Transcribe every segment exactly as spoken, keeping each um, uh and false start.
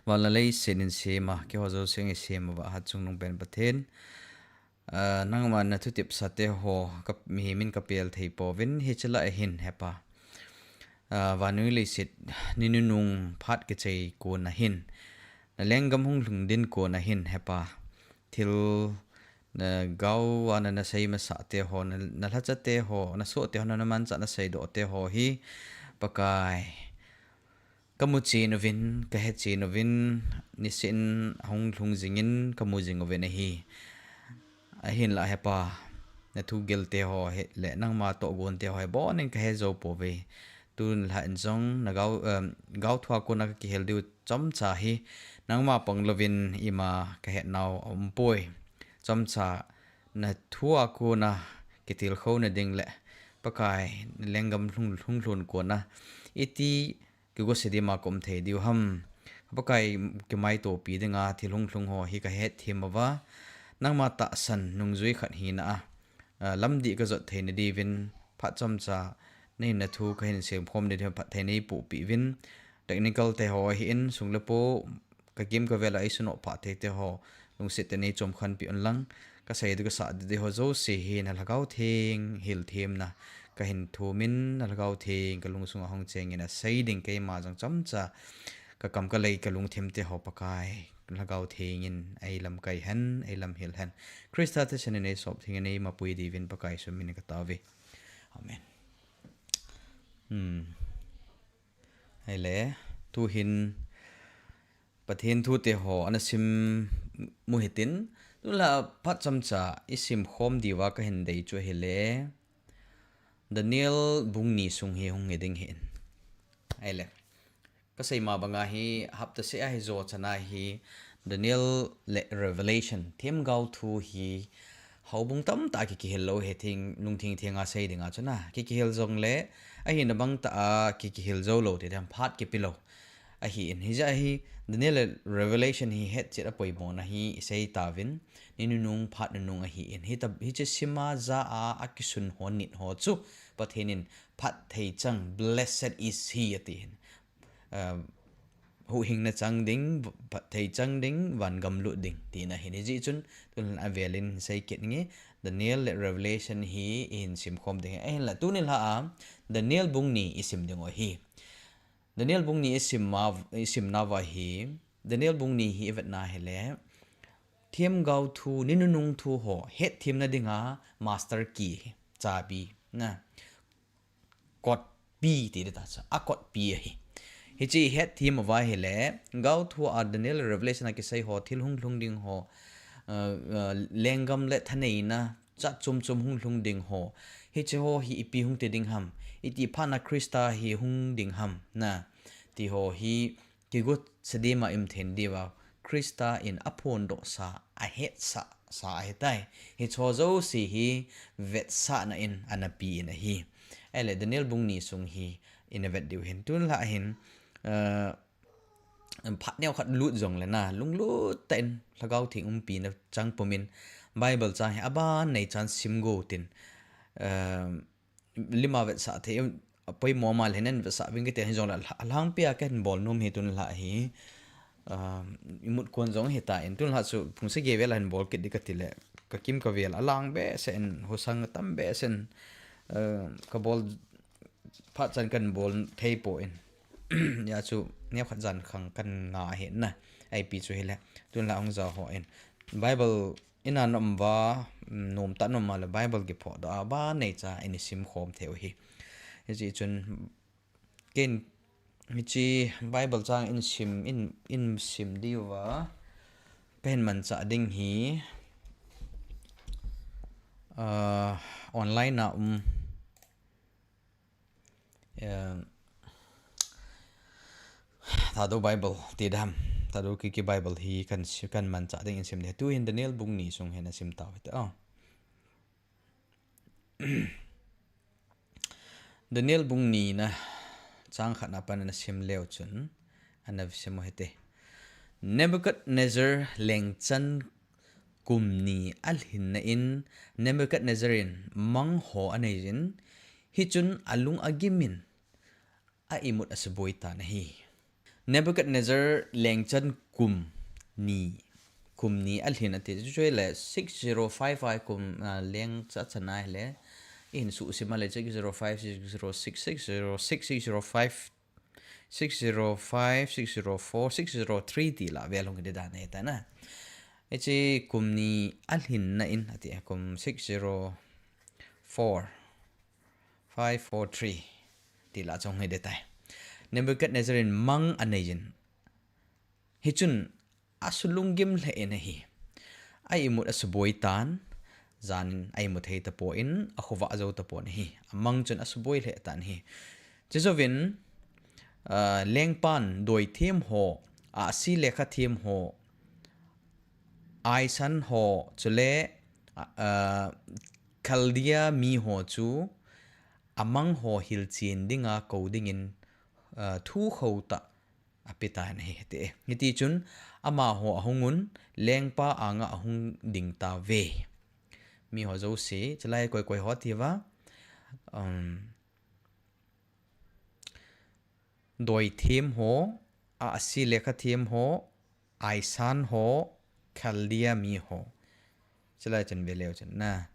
Van le leiset in sem a, keiho jouse in sem a, Vahchungnung pen Pathen. Ah, nangma na thutepsa te ho, ka, mihem in ka pel thei pouvin, hiche lah a hin, Hepa. Ah, vannoi leiset, ni nunung phat kichai kon a hin. Na lenggam hung lhung ding kon a hin, Hepa. Thil, na gao a na, na sei masa te ho, na, na lhacha te ho, na soh te ho, na, na manchah na seidoh te ho hi, Pakai. Ka mu chen uvin, ka he chen uvin, niseh in ahung lhung jingin ka mu jing uvin ahi. Ahinlah Hepa, na thugel te ho hi le nangma tohgon te ho hi bon in ka he jou pouve. Tun lah in jong na gao, em, gao thu a kon a ka kihel diu chomcha hi, nangma pang louvin ima ka het nau aum poi. Chomcha na thu a kon a kitilkhou na ding le Pakai na lenggam lhung, lhung lhun kon a iti kigo se dima ka um thei diu ham. Pakai kimaitopi dinga thil hung lhung ho hi ka hetthem uva. Nangma tahsan nungjui khat hina a, ah, lamdih ka jot thei na diuvin phat chomcha na hin na thu ka hin sem khom na diuvin phatthei nei pohpeh uvin. Technical te ho ahin sung le pu ka kim ka vel a ei sunoh pha thei te ho, lungset tah in nei chomkhanpi un lang, ka sei diu ka sah diu te ho jouse hi na Lhagao Theng hilthemna ka hin thum in, na Lhagao Theng ka lungsung a hung cheng in asei ding keima jong chomcha ka kam ka lei ka lungthim te ho Pakai, Lhagao Theng in ei lamkai hen, ei lamhil hen. Christa thisan in ei sop theng in ei mapui diuvin Pakai Jesu min in ka tao uve. Amen. Hmm. Ahile, tu hin Pathen thu te ho ana sim u hitin, tun lah a phat chomcha i sim khom diuva ka hin dei chu ahile, Daniel bung ni sung hi hung hi ding ahin. Ahile, ka sei ma banga hi hapta seh a hi jo chan a hi Daniel le Revelation, themgao thu hi houbung tamtah a ki, kihil lou hi theng, lungthim theng a sei dinga chun a, ki, kihil jongle, ahina bang tah a ki, kihil jou lou ti dam phat kipe lou. Ahin, hijeh a hi Daniel le Revelation hi hetchet a poimo na hi i sei tauvin, ni nunung phat nunung ahin. Hita, hiche sim a ja a, a kisun ho nit ho chu Pathen in phatthei chang, blessed is he ati hin. Ah, huhhingna chang ding, phatthei chang ding, vangam lut ding, tina ahin. Hijeh chun, tun a vel in sei kit nge, Daniel le Revelation hi i hin sim khom ding ahi. Ahinlah, tuni lah a, Daniel bung ni i sim ding u ahi. Daniel bung ni i sim ma, i sim nauva hi, Daniel bung ni hi i vet na hile, themgao thu, ni nunung thu ho, hetthem na dinga master key, chabi, na. Code pi ti ding ta cha, a code pi ahi. Hiche hetthem uva hile, gao thu a Daniel Revelation a kisei ho, thil hung lhung ding ho, uh, uh, lenggam le thaneina, jat chom chom hung lhung ding ho. Hiche ho hi ipi hung ti ding ham, iti phat na Christa hi hung ding ham, na. Ti ho hi, kigo se dima i um thei diuva, Christa in aphondoh sa, ahetsah sa ahitai. Hiche ho jouse hi vetsahna in ana pe in ahi. Ahile Daniel bung ni sung hi i na vet diu hin. Tun lah hin, eh, phat neo khat lut jongle na, lunglut tah in Lhagao Theng umpina chang pum in Bible chang hi aban nei chan sim go tin, eh, lim a vetsah thei, a poimo ma le hin vetsah ving kiti hijongle, a lhangpi a ka hin bol nom hi tun lah hi, ah, i mut kon jong hita in tun lah chu pung sagi vel a hin bol kit ding kati le, ka kim ka vel a lang behseh in, hosang tam behseh in, ah, ka bol phat chan kan bol thei poi. Hijeh chun neo khat jan khang kan nga ahi na, ipi chu hile, tun lah hung ja ho in Bible in a na um uva, mm, nom tah na um a le Bible kiphoh doh a, aban nei cha in i sim khom thei u hi. Hijeh chun, ken hiche Bible chang in sim, in, in sim diuva ka hin manchah ding hi, ah, online a um, eh, Thadou Bible ti dam, Thadou Kiki Bible hi kan si-, kan manchah ding in sim ding. Tu hin Daniel bung ni sung hin a sim tau hite. Oh. Daniel bung ni na chang khat na pan ana sim leu chun, ana sim u hite. Nebuchadnezzar lengchan kum ni a lhinna in Nebuchadnezzar in mang ho a nei jin, hichun a lung a gim in a imut a suboi tan ahi. Nebuchadnezzar lengchan kum ni, kum ni alhin ati. Chuchu le six zero five a kum, ah, lengcha chana le. Ihin suhsim a le six zero five, six zero six, six zero six, six zero five, six zero five, six zero four, six zero three ti la vel hung hi dan ahi ta na. Hiche kum ni alhinna in ati, kum six zero four, five four three ti la chu hung hi ding tai. Nebuchadnezzar in mang anei in. Hichun asulunggim lheh in ahi. A imut asuboi tan, jan a imut thei tapon, akhovah jou tapon ahi. Amang chun asuboi lheh tan ahi. Chujouvin, ah, lengpan doithem ho, ahsi lekhathem ho, aisan ho, chule, ah, Chaldea mi ho chu amang ho hilchen dinga kou dingin, ah, thu khotah ape tan ahi, ati e. Hiti chun amaho ahung un, lengpa anga ahung ding tauve. Mi ho jouse, chulai koi koi ho ati uva, um, doithem ho, ahsi lekhathem ho, aisan ho, Chaldea mi ho. Chulai chun ve leu chun na.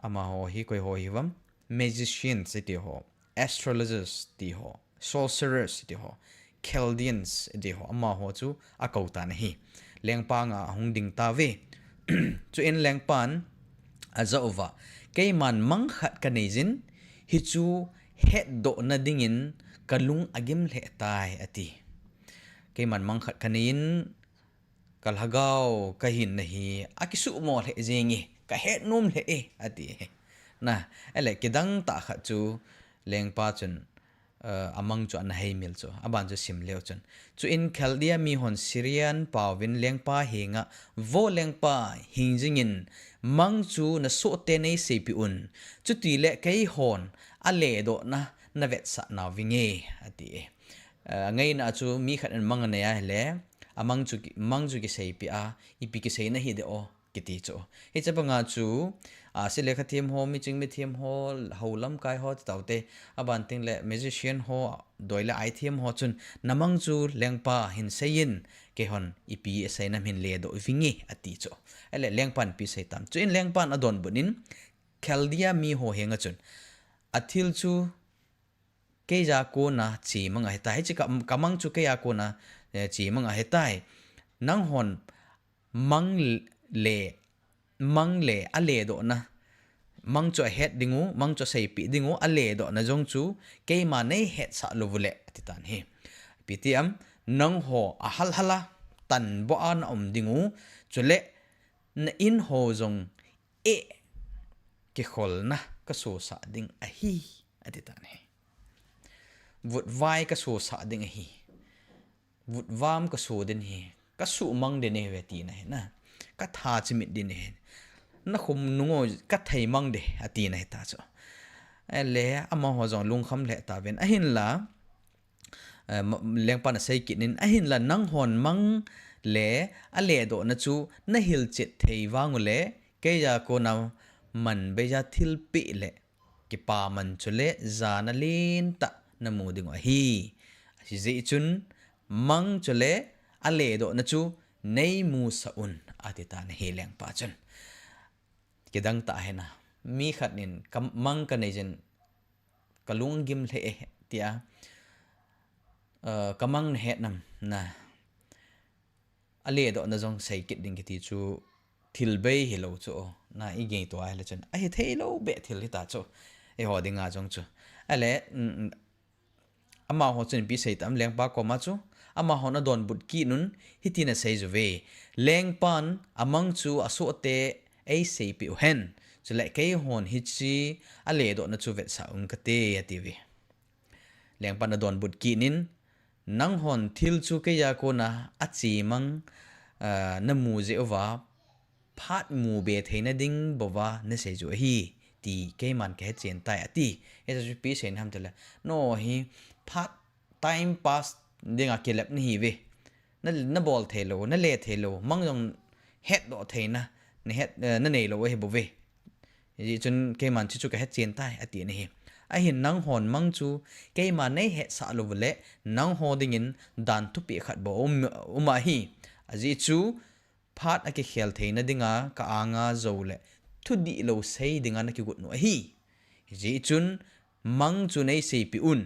Amaho hi koi ho hiuvem? Magicians iti ho, astrologers ti ho, sorcerers iti ho, Chaldeans iti ho, amaho chu akou tan ahi. Lengpa anga ahung ding tauve. Chuin lengpan ajah uva, keiman mang khat kanei jin, hichu hetdohna dingin kalung agim lheh tai, ati. Keiman mang khat kanei in, kalhagao, kahinna hi akisuhmo lheh jenge, kahet nom lheh e, ati. Na, ele kidang tah khat chu lengpa chun, eh, amang chu ana heimil chu, aban chu sim leu chun. Chuin Chaldea mi hon Syrian paovin lengpa henga, vo lengpa, hing jingin, mang chu nasohte neiseipeh un. Chutile keihon aledohna navetsah nauvinge, ati e. Eh, angaina chu mi khat in mang anei a ahile, amang chu ki, mang chu kiseipeh a, ipi kiseina hi ding o, kiti chu. Hiche banga chu, ahsi lekhathem ho, miching mithem ho, hou lamkai ho, ti taute, aban tengle magician ho, doi le aithem ho chun, namang chu lengpa hin seiyin, keihon ipi aseinam hin ledoh vinge, ati chu. Ele lengpan ipi asei tam. Chuin lengpan adonbut in, Chaldea mi ho henga chun, athil chu keija kona chemang ahitai. Hiche ka, kamang chu keija kona, eh, chemang ahitai. Nanghon mang le, mang le aledohna, mang chu ahet dingu, mang chu aseipeh dingu, aledohna jong chu keima neihetsah lou uleh, ati tan ahi. Ipi ti am, nangho ahal hala tanboh a naum dingu, chule na in ho jong eh, kikholna kasosah ding ahi, ati tan ahi. Vutvai kasosah ding ahi. Vutvam kaso ding ahi. Kasuhmang ding ahi ve tina ahi na. Katha chimit ding ahi. Nakhum nungo katheimang ding, atina ahi ta chu. Ele amaho jong lungkham lheh tauvin. Ahinla, eh, ma, lengpan asei kit in, ahinla nanghon mang le aledohna chu nahilchet thei vang uleh, keija kona man beija thilpeh le kipaman chule jana lentah namu dingu ahi. Hijeh chun mang chule aledohna chu neimusah un, ati tan ahi lengpa chun. Kidang tah ahi na. Mi khat in ka, mang kanei jin kalung agim lheh e, tia, eh, kamang nahet nam na. Aledohna jong seikit ding kiti chu thil bei hilou chu, na, igei tua ahile chun ahithei lou beh thil hita chu. Eiho dinga jong chu. Ahile, mm, mm, amaho chun ipi asei tam lengpa koma chu. Amahon adonbut kit un, hitin asei uve. Lengpan amang chu asohte eiseipeh uhen. Chule keihon hiche aledohna chu vetsah ung kate, atiuve. Lengpan adonbut kit in, nanghon thil chu keija kona achemang, ah, namu jeh uva, phat mu be theina ding bouva nasei u ahi, ti keiman kahechen tai, ati. Hiche chu ipi seina ham tile, nangho hi phat time pass dinga kilep nahiuve. Na, nabol theilou, nale theilou, mang jong hetdoh theina, nahet, eh, naneilou ahi bouve. Hijeh chun keiman chuchu kahechen tai, atina ahi. Ahin nanghon mang chu keima neihetsah lou uleh nangho dingin dan thupeh khat bou um, um ahi. Ajeh chu phat akikhel theina dinga ka anga jou le thudihlou sei dinga nakigot u ahi. Hijeh chun mang chu neiseipeh un.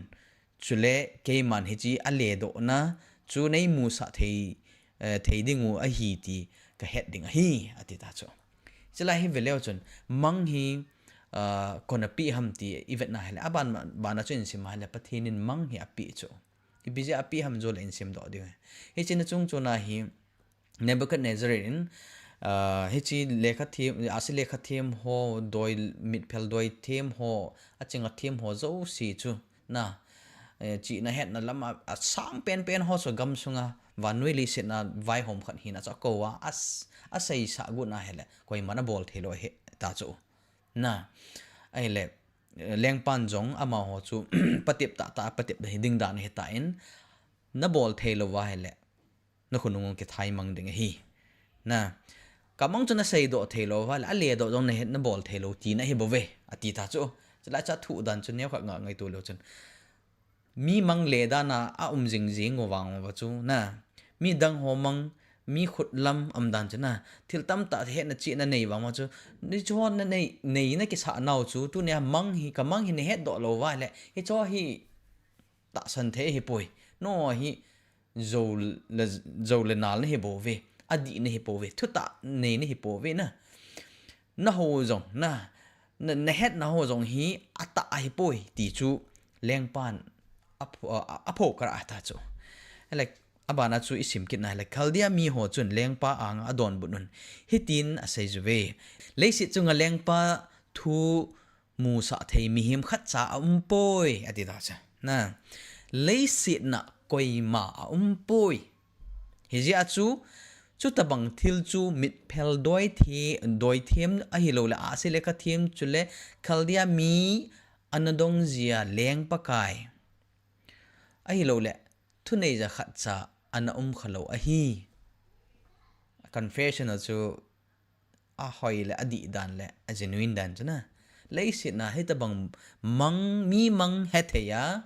Chule keiman hiche aledohna chu neimusah thei, eh, thei dingu ahi ti kahet ding ahi, ati ta chu. Chulai hi veleu chun mang hi, ah, koin apeh ham ti ivetna hileh, aban, bana chu insim hileh Pathen in mang hi apeh chu. Ipi jeh a apeh ham jole insim doh ding. Hiche na chungchon a hi Nebuchadnezzar in, ah, hiche lekha them, ahsi lekha them ho, doi, mitphel doi them ho, aching athem ho jouse chu na, eh, chihna hetna lam a, asang penpen ho chu gamsunga vannoi leiset a vaihom khat hina chu akou a, as, aseisah got na hileh koiman abol theilou ahi ta chu. Na, ahile, eh, lengpan jong amaho chu patep tahtah, patep ding dan ahitan, nabol theilou uva ahileh nakhonung kithai mang ding ahi. Na, kamang chu naseidoh theilou uva ahileh, aledoh jong nahet nabol theilou tina ahibouve, ati ta chu. Chulai chu athuh dan chu neokhat nga ngaito leu chun mi mang le dan a aum jingjing u vang uva chu na, midang ho mang, mi khut lam aum dan chu na, thil tamtah hetna chihna nei vang uva chu, hicheho nanei, nei nakisah nau chu tunia mang hi, kamang hi nahetdoh lou uva ahileh hicheho hi tahsan thei ahipoi. Nangho hi jou le, jou le nal nahibouve, adih nahibouve, thutah nei nahibouve na. Naho jong na, na, nahetna ho jong hi atah ahipoi ti chu lengpan apho, a, a, apho kara ta chu. Ahileh, abana chu isim kitna hileh, Chaldea miho chun lengpa anga adonbut un hitin aseijuve: Leiset chunga lengpa thu musah thei mihem khatcha aumpoi, ati ta chu. Na, leiset a koima aumpoi. Hijeh a chu, chutobang thil chu mitphel doi the, doi them ahilouleh ahsi lekha them chule Chaldea mi ana dong jia lengpa kai ahilouleh thuneija khatcha ana um khalou ahi. Confession a chu ahoi le adih dan le a genuine dan chu na. Leiset a hitobang mang, mi mang hethei a,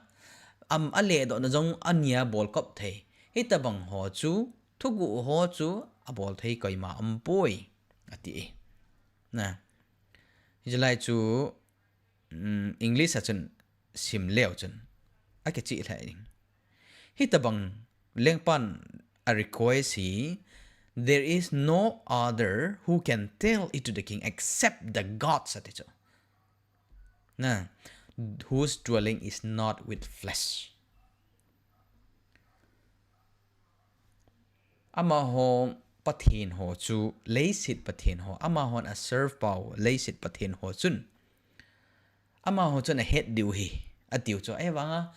am aledohna jong ania bolkop thei, hitobang ho chu, thuguh ho chu abol thei koima aumpoi, ati e. Na, hichelai chu, um, English a chun sim leu chun akichih lheh ding. Hitobang lengpan a request hi, "There is no other who can tell it to the king except the gods," ati chu. Na, "whose dwelling is not with flesh." Amaho pathen ho chu, leiset pathen ho, amahon a serve pau leiset pathen ho chun, amaho chun ahet diu ahi, atiu chu. Ahivanga,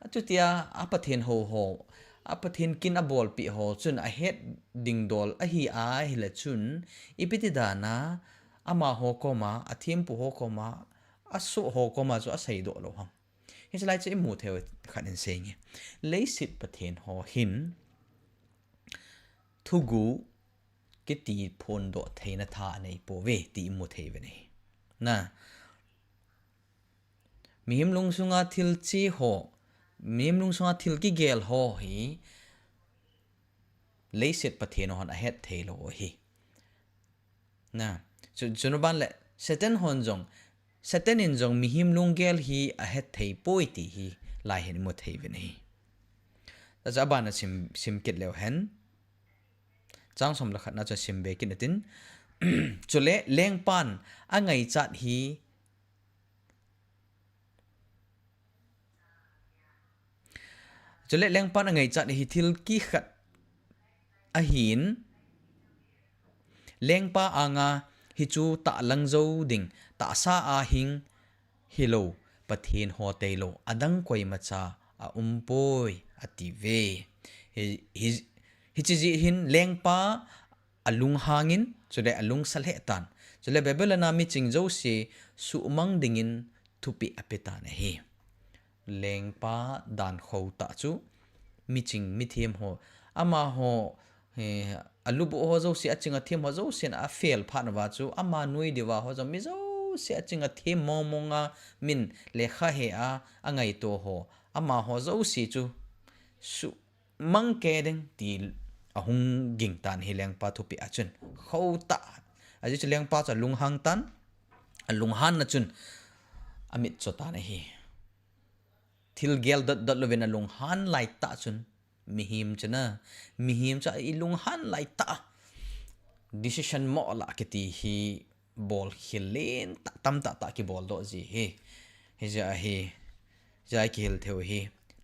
achutia, a pathen ho ho, a pathen kin abolpeh ho chun ahet ding dol ahi a, ahile chun, ipi ti dana, amaho koma, athempu ho koma, asoh ho koma chu aseidoh lou ham. Hichelai chu imu thei u khat in seinge. Leiset pathen ho hin, thuguh kiti phondoh theina tha anei pouve ti imu thei uve nei. Na, mihem lungsunga thil che ho, mihem lungsunga thil kigel ho hi, leiset pathen hon ahet thei lou u ahi. Na, chu, chuna ban le, Satan hon jong, Satan in jong mihem lunggel hi ahet thei poi ti hi, lai hin imu thei uve nei. Tachu abana sim, sim kit leu hen. Chang som le khat na chu sim be kit natin. Chule, lengpan angaichat hi, Chule lengpan angaichat hi thil kikhat ahin, lengpa anga hichu tahlang jou ding, tahsa a hing hilou, pathen ho tailou, adang koimacha aumpoi, atiuve. Hi, hi, hiche jeh hin lengpa alunghangin, chule alungsa lheh tan. Chule Babylon a miching jouse suhmang dingin thupeh ape tan ahi. Lengpa dan khou tah chu, miching, mithem ho, amaho, eh, alubuh ho jouse, aching athem ho jousen afel phat uva chu, ama nui diuva ho jong mi jou jouse a ching a them mong mong a min lekha he a, angaito ho, amaho jouse chu sumang kei ding ti ahung ging tan ahi lengpa thupeh a chun. Khou tah. Ajeh chu lengpa chu alunghang tan, alunghan na chun amit cho tan ahi. Thil gel dot dot louvin alunghan lai tah chun mihem chu na, mihem chu ilunghan lai tah a decision mo lah kiti hi bol khel len tah, tam tah tah kibol doh ji hi. Hijeh a hi, hijeh a kihil thei u hi,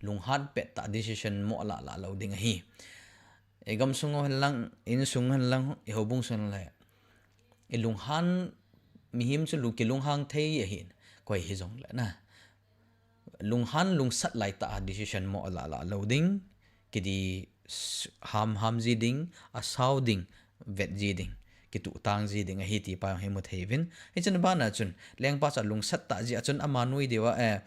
lunghan pet tah decision mo lah lah lou ding ahi. Igam sung u hen lang, insung hen lang, ihoubung sung hen lang, ilunghan, mihem chu lu kilunghang thei ahin, koi hijongle na. Lunghan lungsat lai tah a decision mo lah lah lou ding, kiti ham ham ji ding, asao ding, vet ji ding, kituh tang ji ding ahi ti pa hi mu thei uvin. Hichun bana chun, lengpa chu alungsat tah jeh a chun ama nui diu a, eh,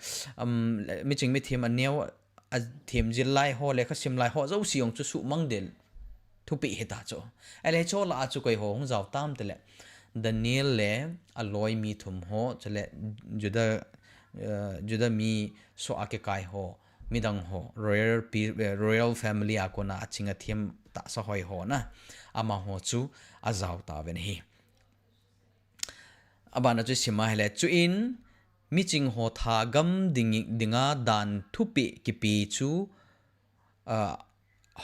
um, miching mithem aneo, athem jil lai ho, lekha sim lai ho jouse jong chu sumang del thupeh hita chu. Ahile hiche lah a chu koi ho hung jao tam tile, Daniel le aloi mi thum ho, chule Judah, eh, Judah mi soh a kikai ho, midang ho, royal pe-, eh, royal family a kona aching athem tahsa hoi ho na, amaho chu ajao tauvin ahi. Abana chu sim a hile, chuin miching ho thagam ding, dinga dan thupeh kipe chu, ah,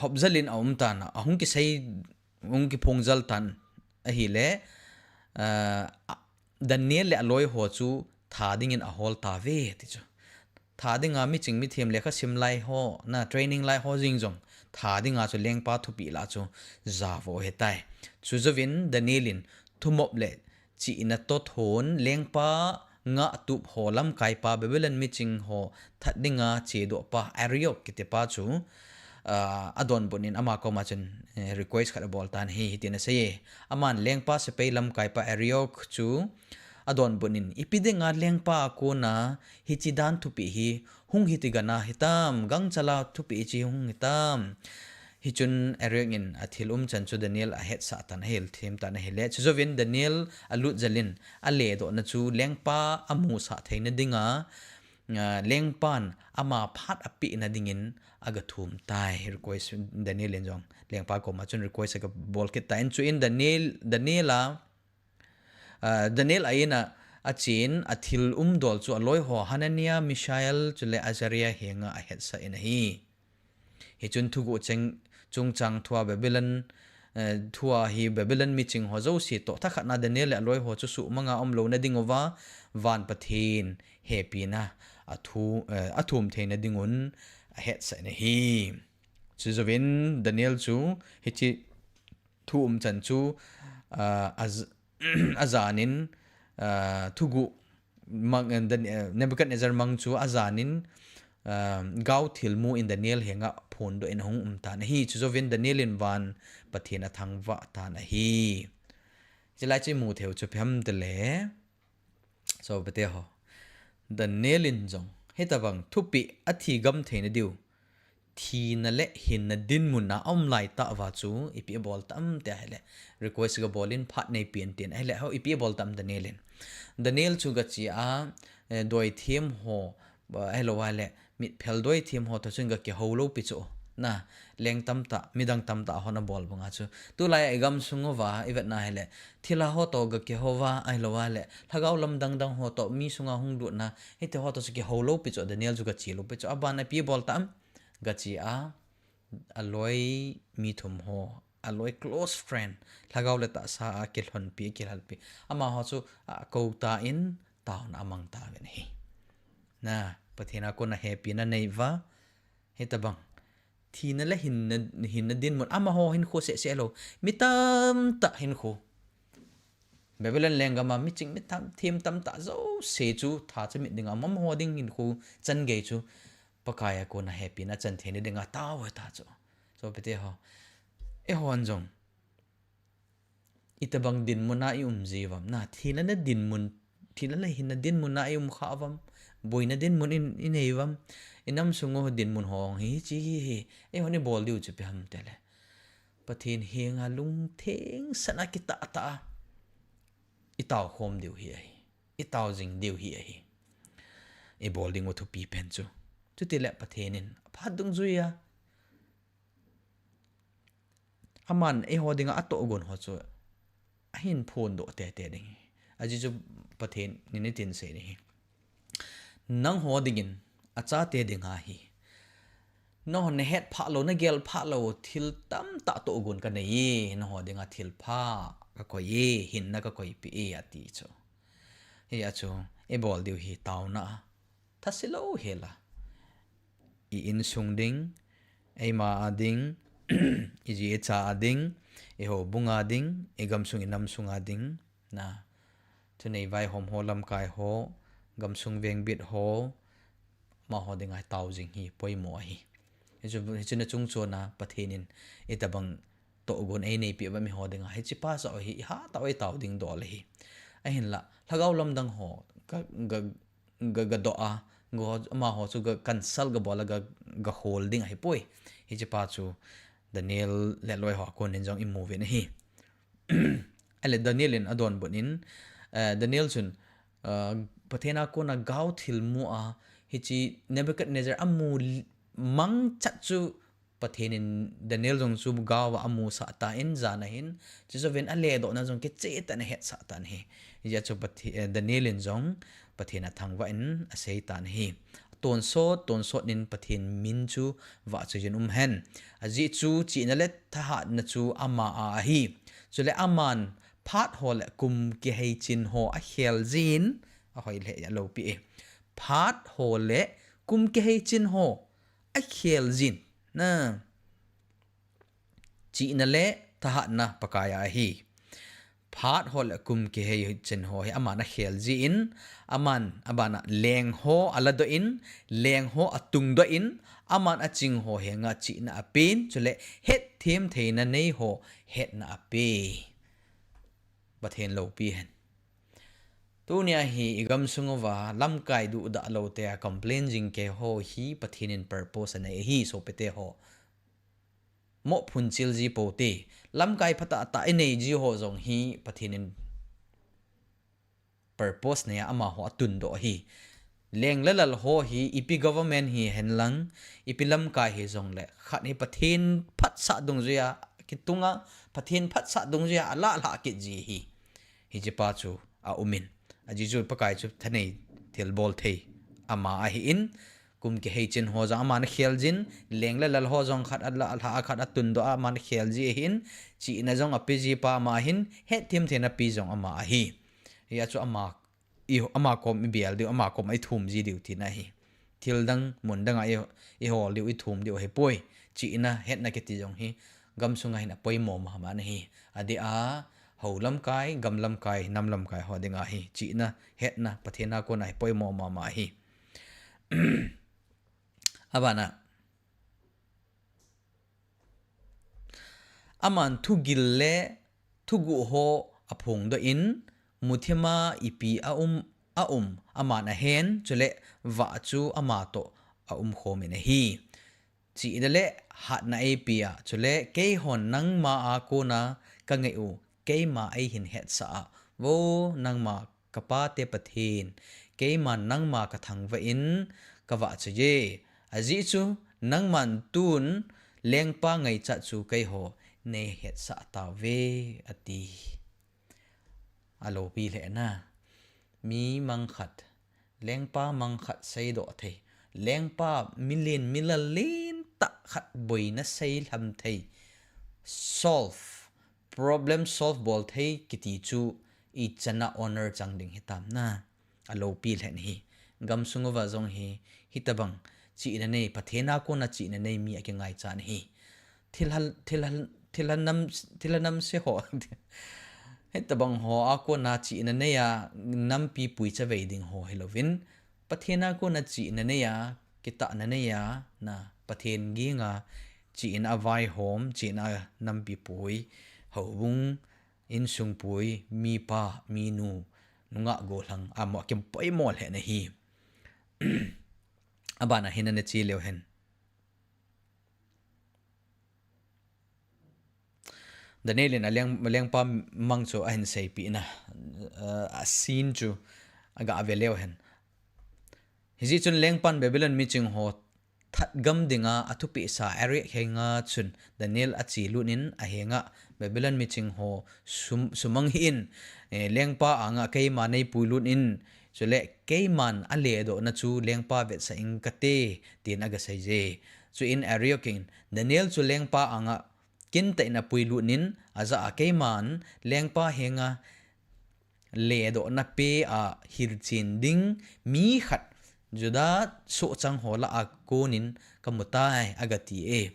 hopjal in aum tan, ahung kisei, hung kiphong jal tan ahile, ah, Daniel le aloi ho chu tha dingin ahol tauve ti chu. Tha dinga miching mithem lekha sim lai ho, na training lai ho jeng jong, tha dinga chu lengpa thupeh lah chu jao ahitai. Chujouvin Daniel in thumop le chihna toh thon lengpa ngahtup ho lamkaipa Babylon miching ho that dinga chedohpa Arioch kitipa chu, ah, adonbut in ama koma chun, eh, request khat abol tan ahi, hitin asei e. Aman lengpa sepai lamkaipa Arioch chu adonbut in, ipi dinga lengpa a kona hiche dan thupeh hi hung hiti gana hitam, gangchal a thupeh hiche hung hitam. Hichun Arioch in athil umchan chu Daniel ahetsah tan, ahil them tan ahile. Chujouvin Daniel alut jal in, aledohna chu lengpa amusah theina dinga, ah, lengpan ama phat apehna dingin aga thum tai. Request Daniel in jong lengpa koma chun request aga bol kit tan, chuin Daniel, Daniel a, ah, Daniel a in a achen, athil umdol chu aloi ho Hananiah, Mishael, chule Azariah henga ahetsah in ahi. Hichun thuguh cheng chungchang thua Babylon, eh, thua hi Babylon miching ho jouse toh thakhat na Daniel le aloi ho chu sumanga umlouna dinguva, van Pathen hepina athu-, eh, athum theina dingun ahetsah in ahi. Chujouvin Daniel chu hiche thu umchan chu, ah, aj-, ajanin, ah, thuguh mang, eh, Dan-, eh, Nebuchadnezzar mang chu ajanin, ah, gaothilmu in Daniel henga phondoh in ahung um tan ahi. Chujouvin Daniel in van Pathen athangvah tan ahi. Chulai chu imu thei u chu ipi ham tile, sopite ho, Daniel in jong hitabang thupeh athigam theina diu, thina le hinna dinmun a aum lai tah uva chu ipi abol tam ti ahile, request gabol in phat neipen tin ahile, ho ipi abol tam Daniel in. Daniel chu gache a, eh, doithem ho, ba, ahilou ahile mitphel doithem ho toh chun gakihou lou pi chu. Na, leng tamtah, midang tamtah hon abol banga chu. Tulai a igamsung uva ivetna ahile, thilha ho toh gakihou va, ahilou ahile lhagao lam dangdang ho toh, mi sunga hung lutna, hiti ho toh chu kihou lou pi chu, Daniel chu gache lou pi chu. Abana ipi abol tam, gache a, aloi mi thum ho, aloi close friend, lhagao le tahsa a kilhonpi, kilhalpi, amaho chu akou tan, taona amang tauvin ahi. Na, Pathen a kona hepina aneiuva, hitabang thina le hinna, hinna dinmun, amaho hinkho seh seh lou, mi tamtah hinkho, Babylon lenggam a miching mithem tamtah jouse chu tha chamit dinga um, amaho ding hinkho changei chu Pakai a kona hepina achan theina dinga tao hita chu. Sopite ho, eihon jong itabang dinmun a ium jiuvam, na, thina le dinmun, thina le hinna dinmun a ium khah uvam, boina dinmun in, inei uvam, inamsung u dinmun ho hi hiche hi, eihon ibol diu chu ipi ham tile, Pathen henga lungtheng sanga kitah tah a itaokhom diu hi ahi. i tao jing diu hi ahi. I bol ding u thupi pen chu. Chuti le Pathen in, phat dungjuia aman eiho dinga atohgon ho chu ahin phondoh tete ding hi. Ajeh chu Pathen in hitin asei ding hi. Nangho dingin, achate dinga hi. Nangho nahet phah lou, nagel phah lou, thil tamtah tohgon kanei e, nangho dinga thil pha kakoi e, hinna kakoipeh e, ati chu. Hia chu, i bol diu hi taona a. Thase lou hela. I insung ding, eima a ding, i ji i cha a ding, i houbung a ding, i gamsung i namsung a ding, na. Thunei vaihom ho, lamkai ho, gamsung vengbit ho, amaho dinga tao jing hi poimo ahi. Hichu, hichu na chungchon a Pathen in itobang tohgon eineipeh uva miho dinga, hiche pa sa hi iha tao, i tao ding dol ahi. Ahinla, lhagao lamdang ho, ga, ga, ga, gadoh a, ga, amaho chu ga consult gabol a ga, gahol ding ahipoi. Hiche pa chu Daniel le aloi ho a konin jong imu uvin ahi. Ahile Daniel in adonbut in, eh, Daniel chun, eh, Pathen a kona gao thilmu a, hiche Nebuchadnezzar amu l-, mangchat chu Pathen in Daniel jong chu gaova amusah tan, jan ahin, chujouvin aledohna jong kicheh tah in ahetsah tan ahi. Hijeh chun Pathe-, eh, Daniel in jong Pathen athangvah in asei tan ahi. Tonsot, tonsot in Pathen min chu vahchoiyin umhen. Ajeh chu chihna le thahatna chu ama a ahi. Chule aman phat ho le kum kiheichin ho akhel jin, ahoi lheh a, alopi e. Phat ho le kum kiheichin ho akhel jin. Na. Chihna le thahatna Pakai a ahi. Phat ho le kum kiheichin ho hi aman akhel jin, aman abana leng ho aladoh in, leng ho atungdoh in, aman aching ho henga chihna apen, chule hetthem theina nei ho hetna ape. Pathen loupi hen. Tunia hi i gamsung uva lamkai duhdah lou te a complain jing keiho hi Pathen in purpose anei ahi, sopite ho. Moh phunchil ji pou te. Lamkai phatah tah inei ji ho jong hi Pathen in purpose nei a amaho atundoh ahi. Leng le lal ho hi ipi government hihen lang, ipi lamkai hijongle, khat hi Pathen phatsah dungjuia kitunga, Pathen phatsah dungjuia alah lhah kit ji ahi. Hiche pa chu aumin. Ajeh chu Pakai chu thanei thilbol thei ama ahin, kum kiheichin ho jong aman akhel jin, leng le lal ho jong khat alah lhah a, khat atundoh a, aman akhel ji ahin, chihna jong ape ji pa ama ahin, hetthem theina pi jong ama ahi. Hia chu ama, i, ama kom ibel diu, ama kom a ithum ji diu tina ahi. Thil dang, mun dang a i, ihol diu, ithum diu ahipoi. Chihna, hetna kiti jong hi, gamsunga hin apoimo mama ahi. Adeh a, hou lamkai, gam lamkai, nam lamkai ho dinga hi. Chihna, hetna, Pathen a kona hi poimo mama ahi. Abana, aman thugil le thuguh ho aphongdoh in, muthima ipi aum, aum, aman ahen, chule vah chu amatoh aumkhomin ahi. Chihna le hatna eipea, chule keihon nangma a kona kangai u, keima eihin hetsah a, vo nangma kapate Pathen, keiman nangma kathangvah in kavahchoiye. Ajeh chu nangman tun lengpa ngaichat chu keiho neihetsah tauve, ati. Alopi lheh na. Mi mang khat, lengpa mang khat seidoh thei, lengpa milen milal lentah khat boina seilham thei, solve, problem solve bol thei kiti chu ichan a honor chang ding hitam na. Alopi lheh ahi. Gamsung uva jong hi, hitobang chihna nei, Pathen a kona chihna nei mi akingaichat ahi. Thilha, thilha, thilha nam, thilha namse ho. Hitobang ho a kona chihna nei a nampi pui chavei ding ho hilouvin, Pathen a kona chihna nei a, kitahna nei a, na Pathen ginga chihna a vaihom, chihna a nampi pui, houbung, insung pui, mipa, minu, nungah gollhang, amaho akipoimo lheh ahi. Abana hin ana che leu hen. Daniel in aleng, alengpa mang chu ahin seipeh na, eh, a scene chu aga ve leu hen. Hijeh chun lengpan Babylon miching ho thatgam dinga athupeh sa Arioch henga chun Daniel achelut in ahenga, Babylon miching ho sum, sumang hih in, eh, lengpa anga keima neipuilut in, chule keiman aledohna chu lengpa vetsah ing kate, tin aga seiye. Chuin Arioch in Daniel chu lengpa anga kintah in apuilut in, ajah a keiman lengpa henga ledohna pe a hilchen ding mi khat Juda sohchang ho lah a konin kamutai, aga ti e.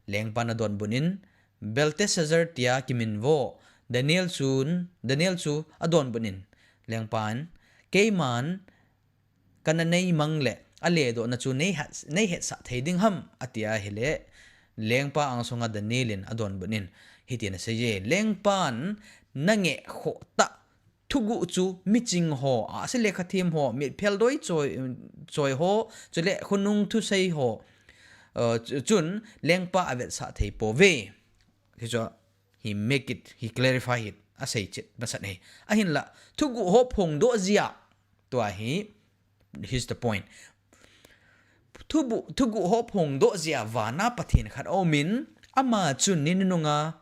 Lengpan adonbut in, Belteshazzar tia kiminvo. Daniel chun, Daniel chu adonbut in, lengpan, keiman kana neimang le aledohna chu nei het, nei hetsah thei ding ham, ati ahile, lengpa angsunga Daniel in adonbut in, hitin aseiye, lengpan nangeh khoh tah thuguh chu miching ho, ahsi le khathem ho, mitphel doi choi, choi ho, chule khonung thusei ho, uh, chu, chun lengpa avetsah thei pouve. Hichu, he make it, he clarify it, asei chet masat ahi. Ahinla, thuguh ho phongdoh jia, tua hi, here's the point. Thuguh, thuguh ho phongdoh jia vana Pathen khat aumin, ama chun ni nununga,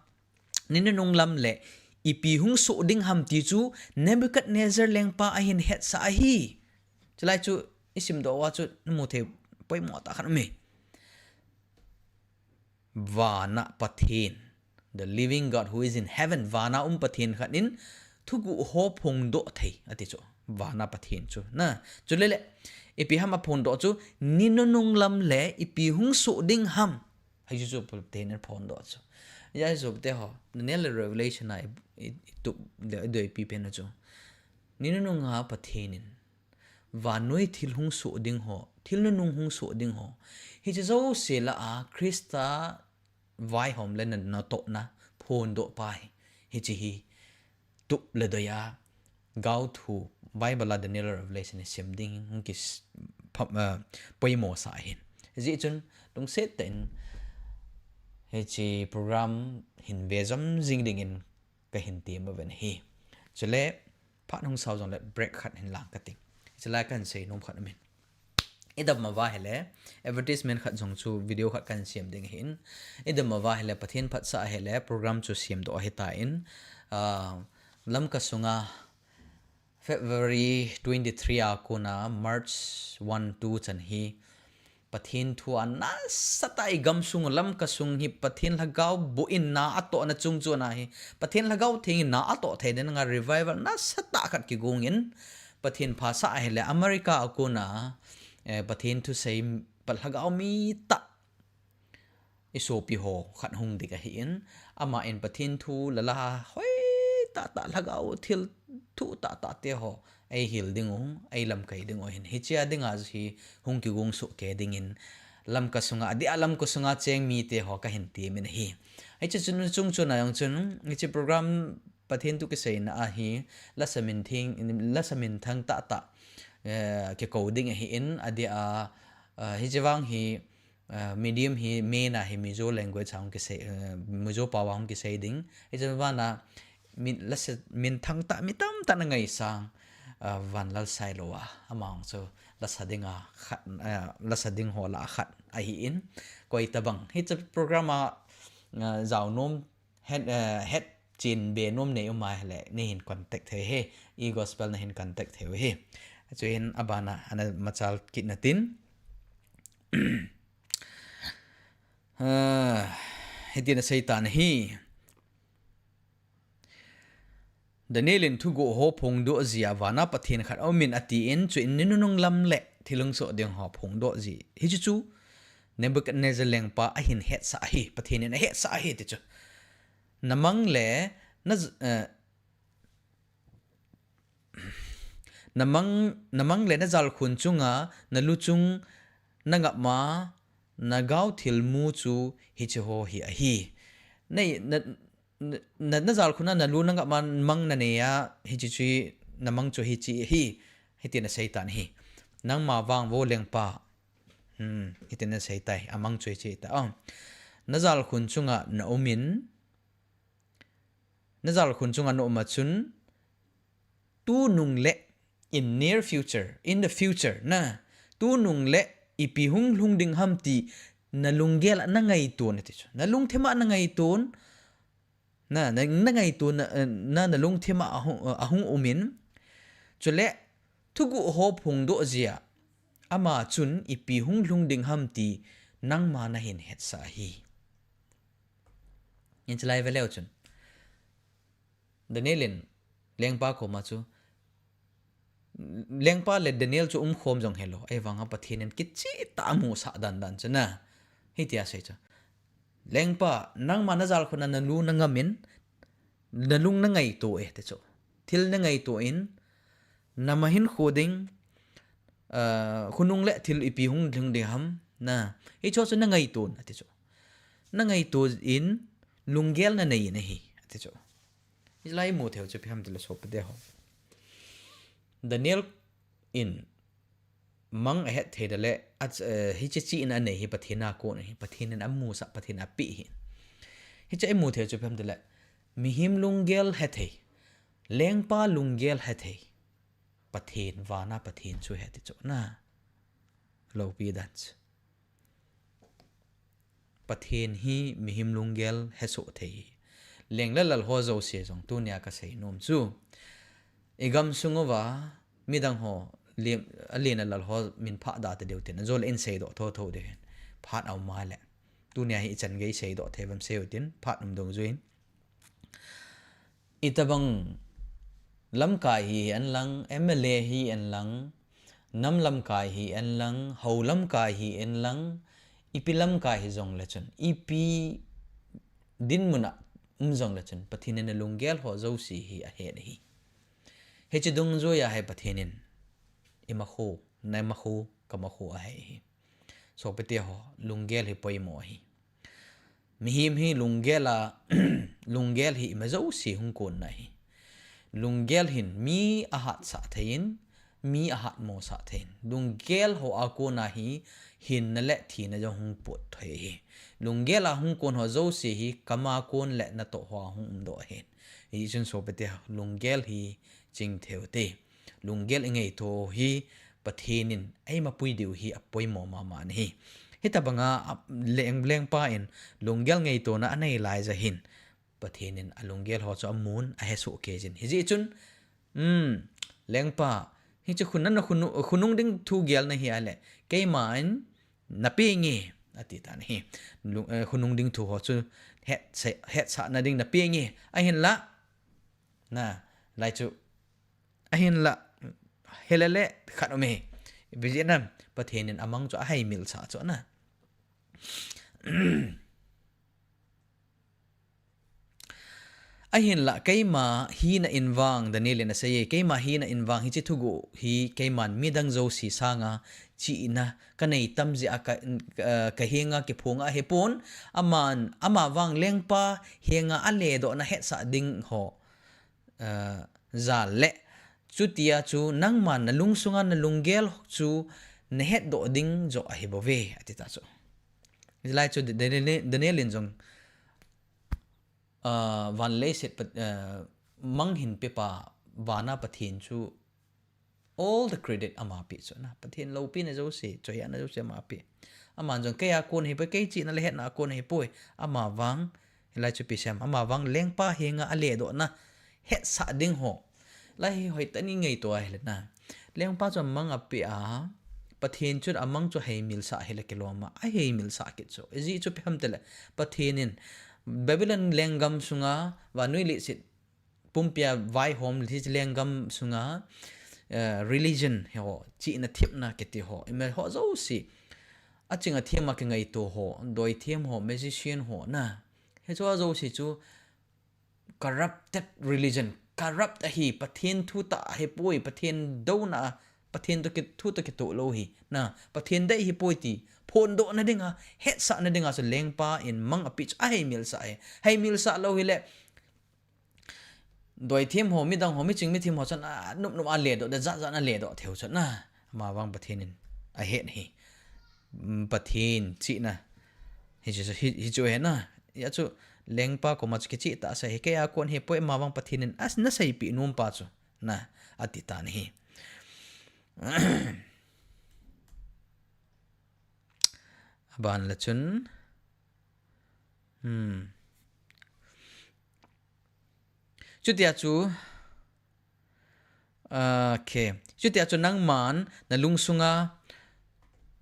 ni nunung lam le ipi hung soh ding ham ti chu Nebuchadnezzar lengpa ahin hetsah ahi. Chulai chu isimdoh uva chu namu thei poimo tah khat aume. Vana Pathen, the living God who is in heaven, vana um Pathen khat in thuguh ho phongdoh thei, ati chu. Vana Pathen chu. Na, chulele, ipi ham aphongdoh chu, ni nunung lam le ipi hung soh ding ham. Hichu chu Pathen in aphongdoh chu. Hichu te ho, Daniel le Revelation a i, i, itup, le, idoipi pen chu. Ni nununga Pathen in vannoi thil hung soh ding ho, thil nunung hung soh ding ho, hiche jouse lah a Christa vaihom le na, natohna phondoh pa hi, hiche hi tup le doi a gaothu Bible a Daniel, Revelation hi sim ding hung kis-, pham, eh, poimo sa ahin. Hijeh chun lungset tah in hiche program hin vejom jing dingin kahin tem uvin ahi. Chule, phat hung sao jongle break khat hin lang kate. Chulai kahin seinom khat aumin. Idam uva ahile, advertisement khat jong chu video khat kahin sem ding ahin. Idam uva ahile, Pathen phatsah ahile, program chu semdoh ahitan, ah, Lamka sunga February twenty-three a kona March one, two chan hi Pathen thu a nasatah a igamsung Lamka sung hi Pathen lhagao boina atohna chung chon ahi. Pathen lhagao theng in na atoh thei dinga revival nasatah khat kigong in Pathen phasah ahile America a kona, eh, Pathen thusei pa lhagao mi tah isopi ho khat hung ding ahin, aman Pathen thu lala hoi tahtah lhagao thil thu tahtah te ho eihil diu, eilamkai diu ahin. Hichea dinga hi hung kigong soh kei dingin Lamka sunga, adeh a Lamka sunga cheng mite ho kahin temin ahi. Hiche chun chung chon a jong chun, hiche program Pathen thu kiseina ahi, lasa minthang, lasa minthang tahtah, eh, kikou ding ahin, adeh a, eh, hiche vang hi, eh, medium hi main a hi Mizo language a hung kisei, eh, Mizo pao a hung kisei ding. Hiche vang a, min, lasa minthang tah mi tamtah ana ngaisang, eh, Vanlal Sailou a, ama jong chu lasa dinga khat, eh, lasa ding ho lah a khat ahin, koi tabang. Hiche program a, eh, jaonom het, eh, hetchen be nom nei um ahile, neihin contact thei uve, e-gospel nahin contact thei uve. Chuin abana ana machal kit natin. Ah, hitin aseitan ahi. Daniel in thuguh ho phongdoh jia vana Pathen khat aumin atin, chuin ni nunung lam le thil hung soh ding ho phongdoh ji. Hichu chu Nebuchadnezzar lengpa ahin hetsah ahi, Pathen in ahetsah ahi ti chu. Namang le, na, eh, namang, namang le najalkhun chunga, nalu chung, nangapma, nagao thilmu chu hiche ho hi ahi. Nei, na, na, najalkhun a nalu nangapma mang nanei a, hiche chu namang chu hiche ahi. Hitin aseitan ahi. Nangma vang vo lengpa. Hmm, hitin aseitai, amang chu hiche ta. Oh. Najalkhun chunga naumin, najalkhun chunga nauma chun, tunung le in near future, in the future, na, tunung le ipi hung lhung ding ham ti, na lunggel a na ngaiton ati chu. Na lungthim a na ngaiton, na, na, na ngaiton, na, na, na lungthim a ahung, ahung um in, chule, thuguh ho phongdoh jeh a, ama chun ipi hung lhung ding ham ti, nangma na hin hetsah ahi. Hiche lai ve leu chun. Daniel in, lengpa koma chu, lengpa le Daniel chu umkhom jong hilou, ahivang a Pathen in kicheh tah a amusah dan dan chu na, hitia asei chu. Lengpa, nangma na jalkhun a na lu na ngam in, na lung na ngaito e, ati chu. Thil na ngaito in, na ma hin kho ding, ah, khonung le thil ipi hung lhung ding ham, na, hichu chu na ngaiton, ati chu. Na ngaito in, lunggel na nei in ahi, ati chu. Hilai imu thei u chu ipi ham tile sopite ho. Daniel in mang ahet thei da le, a, eh, hiche chihna anei hi Pathen a kon ahi, Pathen in amusah, Pathen in apeh ahi. Hiche imu thei u chu ipi ham tile, mihem lunggel hethei, lengpa lunggel hethei, Pathen, vana Pathen chu ahi ati chu na. Loupi dan chu. Pathen hi mihem lunggel hesoh thei ahi. Leng le lal ho jouse jong tunia kasei nom chu, i gamsung uva midang ho, alen, alen a lal ho min phah da tadeu tin, ajole in seidoh thotho diu ahin. Phat aum a le. Tunia hi ichan gei seidoh thei uvem sei u tin, phat um dungjuiyin. Itobang lamkai hi hen lang, M L A hi hen lang, nam lamkai hi hen lang, hou lamkai hi hen lang, ipi lamkai hijongle chun, ipi dinmun a um jongle chun, Pathen in alunggel ho jouse hi ahet ahi. Hiche dungjuiya hi Pathen in, imakhu, naimakhu, kamakhu ahei ahi. Sopite ho, lunggel hi poimo ahi. Mihem hi lunggel a, lunggel hi ima jouse hung konna ahi. Lunggel hin mi ahatsah thei in, mi ahatmosah thei in. Lunggel ho a kona hi hinna le thina jong hung pot thei ahi. Lunggel a hung kon ho jouse hi kama kon le natoh hoa hung umdoh ahi. Hichun sopite ho, lunggel hi chingthei u hite. Lunggel i ngaito hi Pathen in eima pui diu hi apoimo mama ahi. Hitobanga, a, leng, lengpa in lunggel ngaitona anei laija hin Pathen in alunggel ho chu amun, ahesoh kei jin. Hijeh chun, um, lengpa, hiche khonung, khonung, khonung ding thu gelna hi ahile, keiman napeh inge, ati tan ahi. Lung, eh, khonung ding thu ho chu het, hetsahna ding napeh inge. Ahinla, na, lai chu, ahinla, helele khat um e. Ipi jeh ham, Pathen in amang chu aheimilsah chu na. Ahinla, keima hina in vang, Daniel in asei e, keima hina in vang hiche thuguh hi keiman midang jouse sanga chihna kanei tam jeh a ka, eh, kahenga kiphong ahipon, aman, ama vang lengpa henga aledohna hetsah ding ho, eh, jal le, chutia chu nangman nalungsunga nalunggel chu nahetdoh ding joh ahibouve, ati ta chu. Hilai chu Daniel, Daniel in jong, ah, van leiset Pat-, ah, mang hin pepa vana Pathen chu all the credit ama pe chu na. Pathen loupina jouse, choiana jouse ama pe. Aman jong keia kon ahipoi, kei chihna le hetna a kon ahipoi. Ama vang, hilai chu ipi seiyem, ama vang lengpa henga aledohna hetsah ding ho. Lai hi hoitah in i ngaito ahile na, lengpa chu amang apeh a, Pathen chun amang chu aheimilsah hile kilom a, aheimilsah kit chu. Ijeh chu ipi ham tile, Pathen in Babylon lenggam sunga, vannoi leiset pumpia vaihom hiche lenggam sunga, eh, religion ho, chihna themna kiti ho, ima ho jouse, aching athem a kingaito ho, doithem ho, magician ho na, hicheho jouse chu corrupted religion, corrupt ahi, Pathen thutah ahipoi, Pathen douna, Pathen toh ki, thu toh kitoh lou ahi, na, Pathen dei ahipoi ti phondohna dinga, hetsahna dinga chu lengpa in mang apeh chu aheimilsah ahi. Heimilsah lou hile, doithem ho, midang ho, miching mithem ho chun anop nop a aledoh, da jat jat a aledoh thei u chu na. Ama vang Pathen in ahet ahi. Um, Pathen chihna hichu, hi, hichu ahi na. Hijeh chu lengpa koma chu kicheh tah a asei ahi, keia kon ahipoi, ama vang Pathen in ana seipeh nompa chu na, ati tan ahi. Aban le chun. Hmm. Chutia chu, okay. Chutia chu nangman na lungsunga,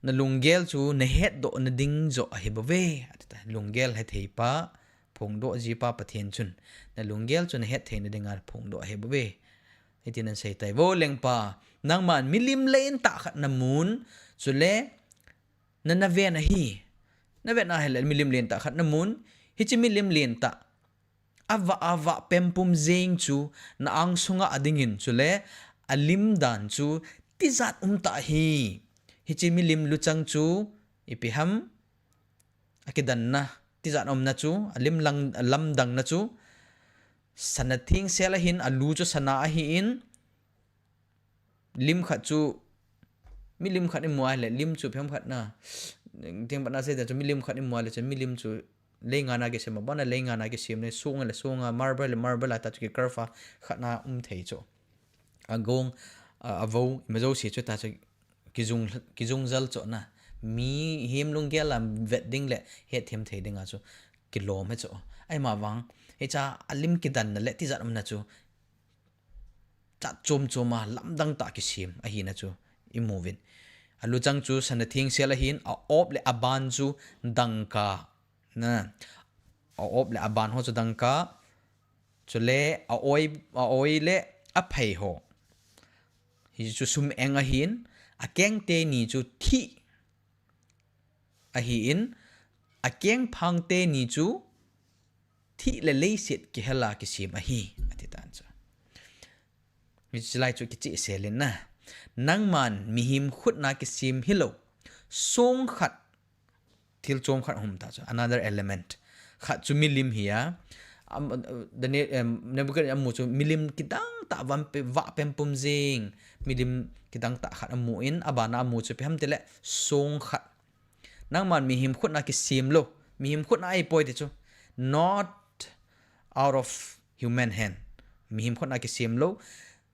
na lunggel chu na hetdoh na ding joh ahi bouve. Atita, lunggel hethei pa, phongdoh ji pa Pathen chun. Na lunggel chu na hetthei na dinga phongdoh ahi bouve. Hitin asei tai. Vo lengpa, nangman milim lentah khat na mun, chule na, na ven ahi. Na ven ahile milim lentah khat na mun, hiche milim lentah. Avah, avah pempum jeng chu na angsunga adingin chule alim dan chu tijat umtah ahi. Hiche milim luchang chu ipi ham akidanna, tijat umna chu, alim lang, lamdangna chu, sana thengsel ahin, alu chu sana ahin, lim khat chu, milim khat imu ahile, lim chu phem khat na, theng pat na sei ta chu, milim khat imu ahile chu, milim chu, lei ngana kisem, abana lei ngana kisem le, song le songa, marble le marble a ta chu ki curve a, khat na um thei chu. Agong, a, avo, ima jouse chu ta chu, kijung, kijung jal chu na. Mihem lunggel a vet ding le, hetthem thei dinga chu, kilom he chu. Ahima vang, hicha alim kidanna le, tijat umna chu, chat chom chom a, lamdang tah kisem, ahina chu, imu uvin. Aluchang chu, sana thengsel ahin, a-op le aban chu, dangka, na. A-op le aban ho chu dangka, chule a-oi, a-oi le aphei ho. Hichu sum eng ahin, akeng teni chu thih ahin, akeng phang teni chu thih le leiset kihel a kisem ahi, ati tan chu. Hichu lai chu kichehsel in na. Nangman mihem khutna kisem hilou. Song khat, thil chom khat hung um ta chu. Another element. Khat chu milim hi a. Am, Daniel, em, Nebuchadnezzar amu chu milim kidang tah vah pe, vah pempum jeng. Milim kidang tah khat amu in, abana amu chu ipi ham tile song khat. Nangman mihem khutna kisem lou. Mihem khutna ahipoi ti chu. Not out of human hand. Mihem khutna kisem lou.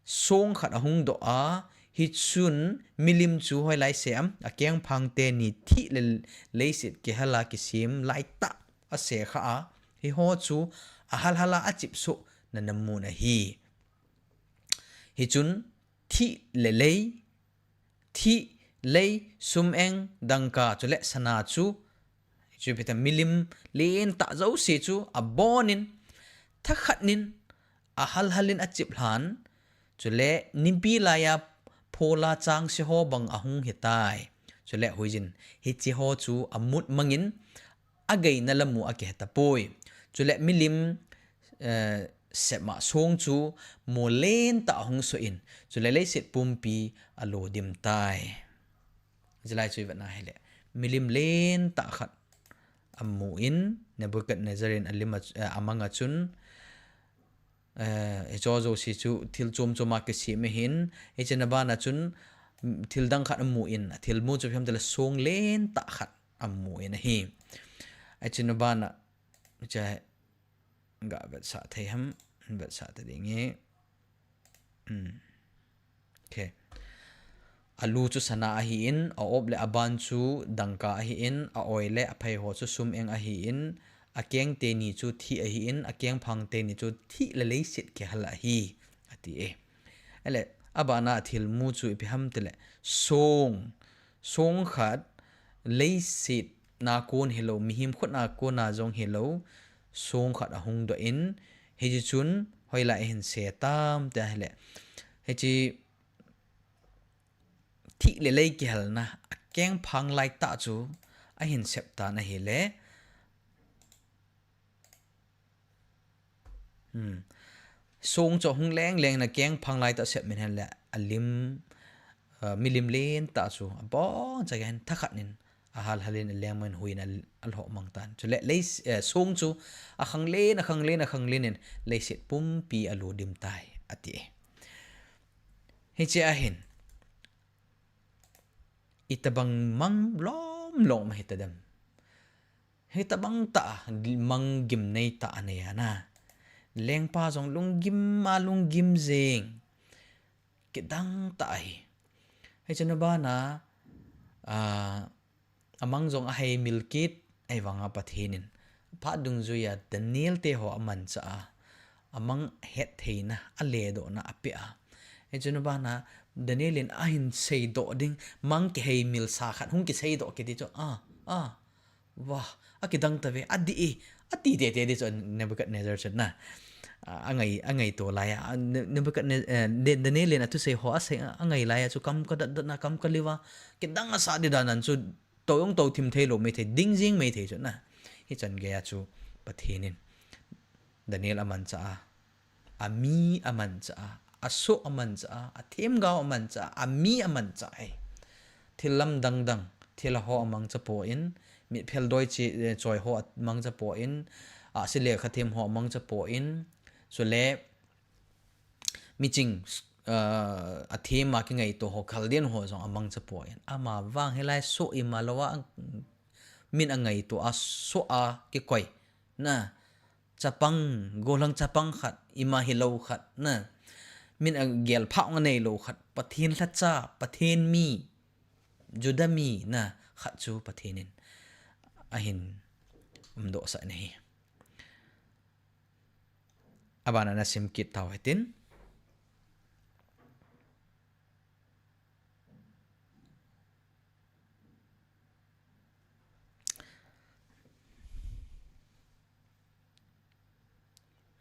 Song khat ahung doh a, hichun milim chu hoilai sem, akeng phang teni thih le leiset kihel a kisem laitah ase kha a, hiho chu ahal hal a achip soh na na mun ahi. Hichun thih le lei, thih, lei, sum eng, dangka, chule sana chu, chu ipi ham milim lentah jouse chu abon in, thakhat nin, ahal hal in achip lhan, chule nipi laiya phola changse ho bang ahung hitai. Chule huijin, hiche ho chu amut mang in, ageina lamu akihe tapoi. Chule milim, eh, sema song chu mol lentah ahung soh in, chule leiset pumpi alo dim tai. Hichelai chu ivet na hile, milim lentah khat amu in, Nebuchadnezzar in alim a, eh, amang a chun, eh, hicho jouse chu thil chom chom a kisem ahin, hiche na bana chun, thil dang khat amu in, athil mu chu ipi ham tile song lentah khat amu in ahi. Hiche na bana, hiche ga vetsah thei ham, vetsah ta ding e. Hmm. Okay. Alu chu sana ahin, a-op le aban chu dangka ahin, a-oi le aphei ho chu sum eng ahin, akeng teni chu thih ahin, akeng phang teni chu thih le leiset kihel ahi, ati e. Ahile, abana athil mu chu ipi ham tile, song, song khat, leiset na kon hilou, mihem khutna kon a jong hilou, song khat ahung doh in, hiche chun hoilai ahin se tam tia hile. Hiche thih le lei kihelna, akeng phang laitah chu ahin sep tan ahile. Hmm. Song chu ahung leng leng in akeng phang laitah sep min hen le alim, ah, milim lentah chu abon chak in thakhat nin ahal hal in aleng mang in huiyin a, alhoh mang tan. Chule lei, eh, song chu akhang len, akhang len, akhang len in leiset pumpi alo dim tai, ati e. Hiche ahin, itobang mang lom lom hitadem. Hitobang tah mang gimnei tah anei a na. Lengpa jong lunggim a lunggim jeng. Kidang tah ahi. Hiche na bana, ah, amang jong aheimil kit, ahivanga Pathen in phat dungjuiya Daniel te ho amanchah a, amang hettheina, aledohna apeh a. Hiche na bana Daniel in ahin seidoh ding, mang kiheimilsa khat hung kiseidoh kit ti chu, ah, ah, Vah, akidang tave, adih e, ati tete ding chu Nebuchadnezzar chun na. A, angai, angaito laiya, a, Ne-, Nebuchadne-, eh, Da-, Daniel in athusei ho asei, a, angai laiya chu kam kadatdatna, kam kaliuva, kidang asah ding dan a chu, tou jong tou thim theilou maithei, ding jing maithei chu na. Hichan geiya chu Pathen in Daniel amanchah a, ami amanchah a, asoh amanchah a, athemgao amanchah a, ami amanchah e. Thil lamdang dang, thilha ho amangcha poi, mitphel doi chi, eh, choi ho amangcha poi, ahsi lekha them ho amangcha poi, chule miching, ah, athem a kingaito ho, Chaldean ho jong amangcha poi. Amavang hilai soh ima louva, min angaito a, soh a kikoi na, chapang, gollhang chapang khat, ima hilou khat na, min agel phah anei lou khat, Pathen lhacha, Pathen mi, Juda mi na khat chu Pathen in ahin umdohsah in ahi. Abana nasim kit tau hitin.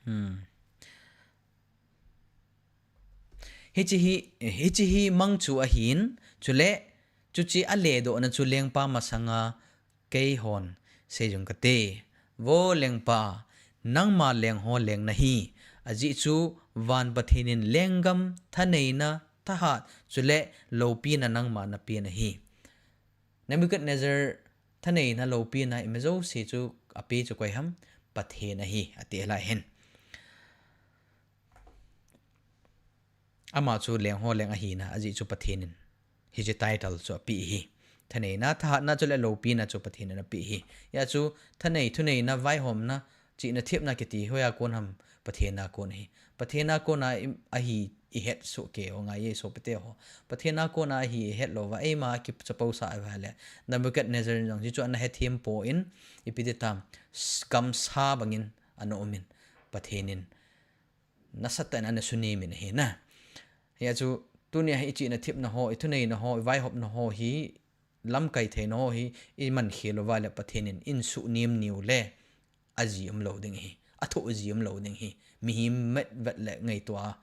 Hmm. Hiche hi, hiche hi mang chu ahin, chule, chuche aledohna chu lengpa masanga keihon seijong kate. Vo lengpa, nangma leng ho leng nahi, ajeh chu van Pathen in lenggam, thaneina, thahat, chule loupina nangma napeh nahi. Nebuchadnezzar thaneina loupina ima jouse chu ape chu koi ham, Pathen ahi, ati lai hin. Ama chu leng ho leng ahina, ajeh chu Pathen in hiche title chu apeh ahi. Thaneina, thahatna chule loupina chu Pathen in apeh ahi. Hia chu thanei, thuneina, vaihomna, chihna thepna kiti hoiya kon ham, Pathen a kon ahi. Pathen a kona i, ahi ihet soh kei u ngai e sopite ho. Pathen a kona ahi ihet louva, eima kichapousah uva le. Nebuchadnezzar in jong hichu ana hethem poi, ipi ti tam, s-, kamsa bangin ana umin. Pathen in nasatah in ana sunem in ahi na. Hia chu, tunia hi ichihna thepna ho, ithuneina ho, ivaihopna ho hi, lamkai theina ho hi, iman khel uva le Pathen in, in sunem niu le, aji umlou ding ahi, athoh ji umlou ding ahi, mihem vet vet le ngaito a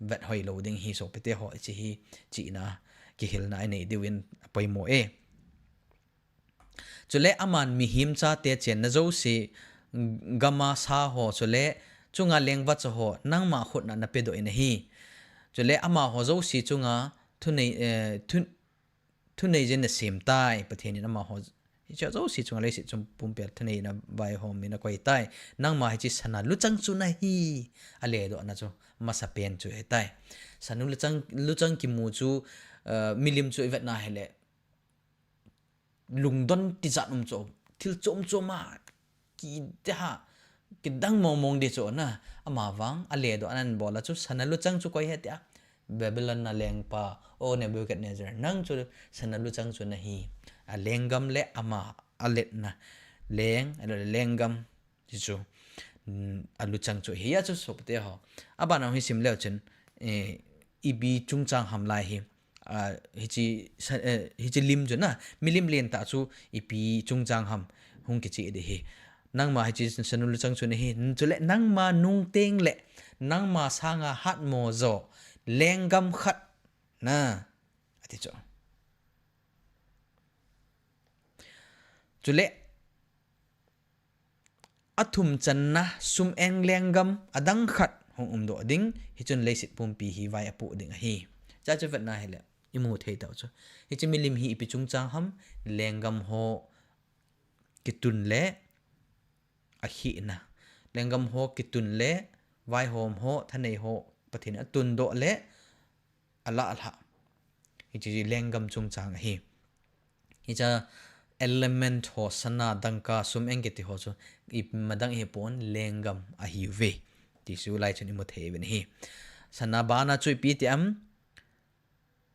vet hoilou ding ahi, sopite ho, hiche hi, chihna, kihilna inei diuvin apoimo e. Chule aman mihem chate chenna jouse, gam a sa ho, chule chunga lengvacha ho, nangma khutna napedoh in ahi. Chule amaho jouse chunga thunei, eh, thu, thunei jin nasem tai, Pathen in amaho, hiche jouse chunga leiset chung pumpia thuneina vaihom in akoi tai. Nangma hiche sana luchang chu nahi, aledohna chu, masapen chu ahitai. Sana luchang, luchang kimu chu, eh, milim chu ivetna hile, lungdon tijat um chu, thil chom chom a, kiti ha, kidang mong mong ding chu na, amavang, aledoh anan bol a chu, sana luchang chu koi ahi tia, Babylon a lengpa, O Nebuchadnezzar, nang chu sana luchang chu nahi, alenggam le ama, aletna, leng, lenggam, Hichu, mm, aluchang chu hia chu sopite ho. Abana hi sim leu chun, eh, ipi chungchang ham lai hi. Ah, hiche sa-, eh, hiche lim chu na, milim lentah chu ipi chungchang ham hung kicheh ding ahi. Nangma hiche sana luchang chu nahi, chule nangma nungteng le, nangma sanga hatmo jo, lenggam khat na, ati chu. Chule, athum channa sum eng lenggam adang khat hung umdoh ding, hichun leiset pumpi hi vai apoh ding ahi. Chuche chu vetna hile, imu thei tau chu. Hiche milim hi ipi chungchang ham, lenggam ho kitun le akhihna. Lenggam ho kitun le, vaihom ho, thanei ho, Pathen in atundoh le, alah alha. Hiche lenggam chungchang ahi. Hiche element ho, sana, dangka, sum eng kiti ho chu, imadang hipon lenggam ahiuve. Ti chu lai chun imu thei uvin ahi. Sana bana chu ipi ti am,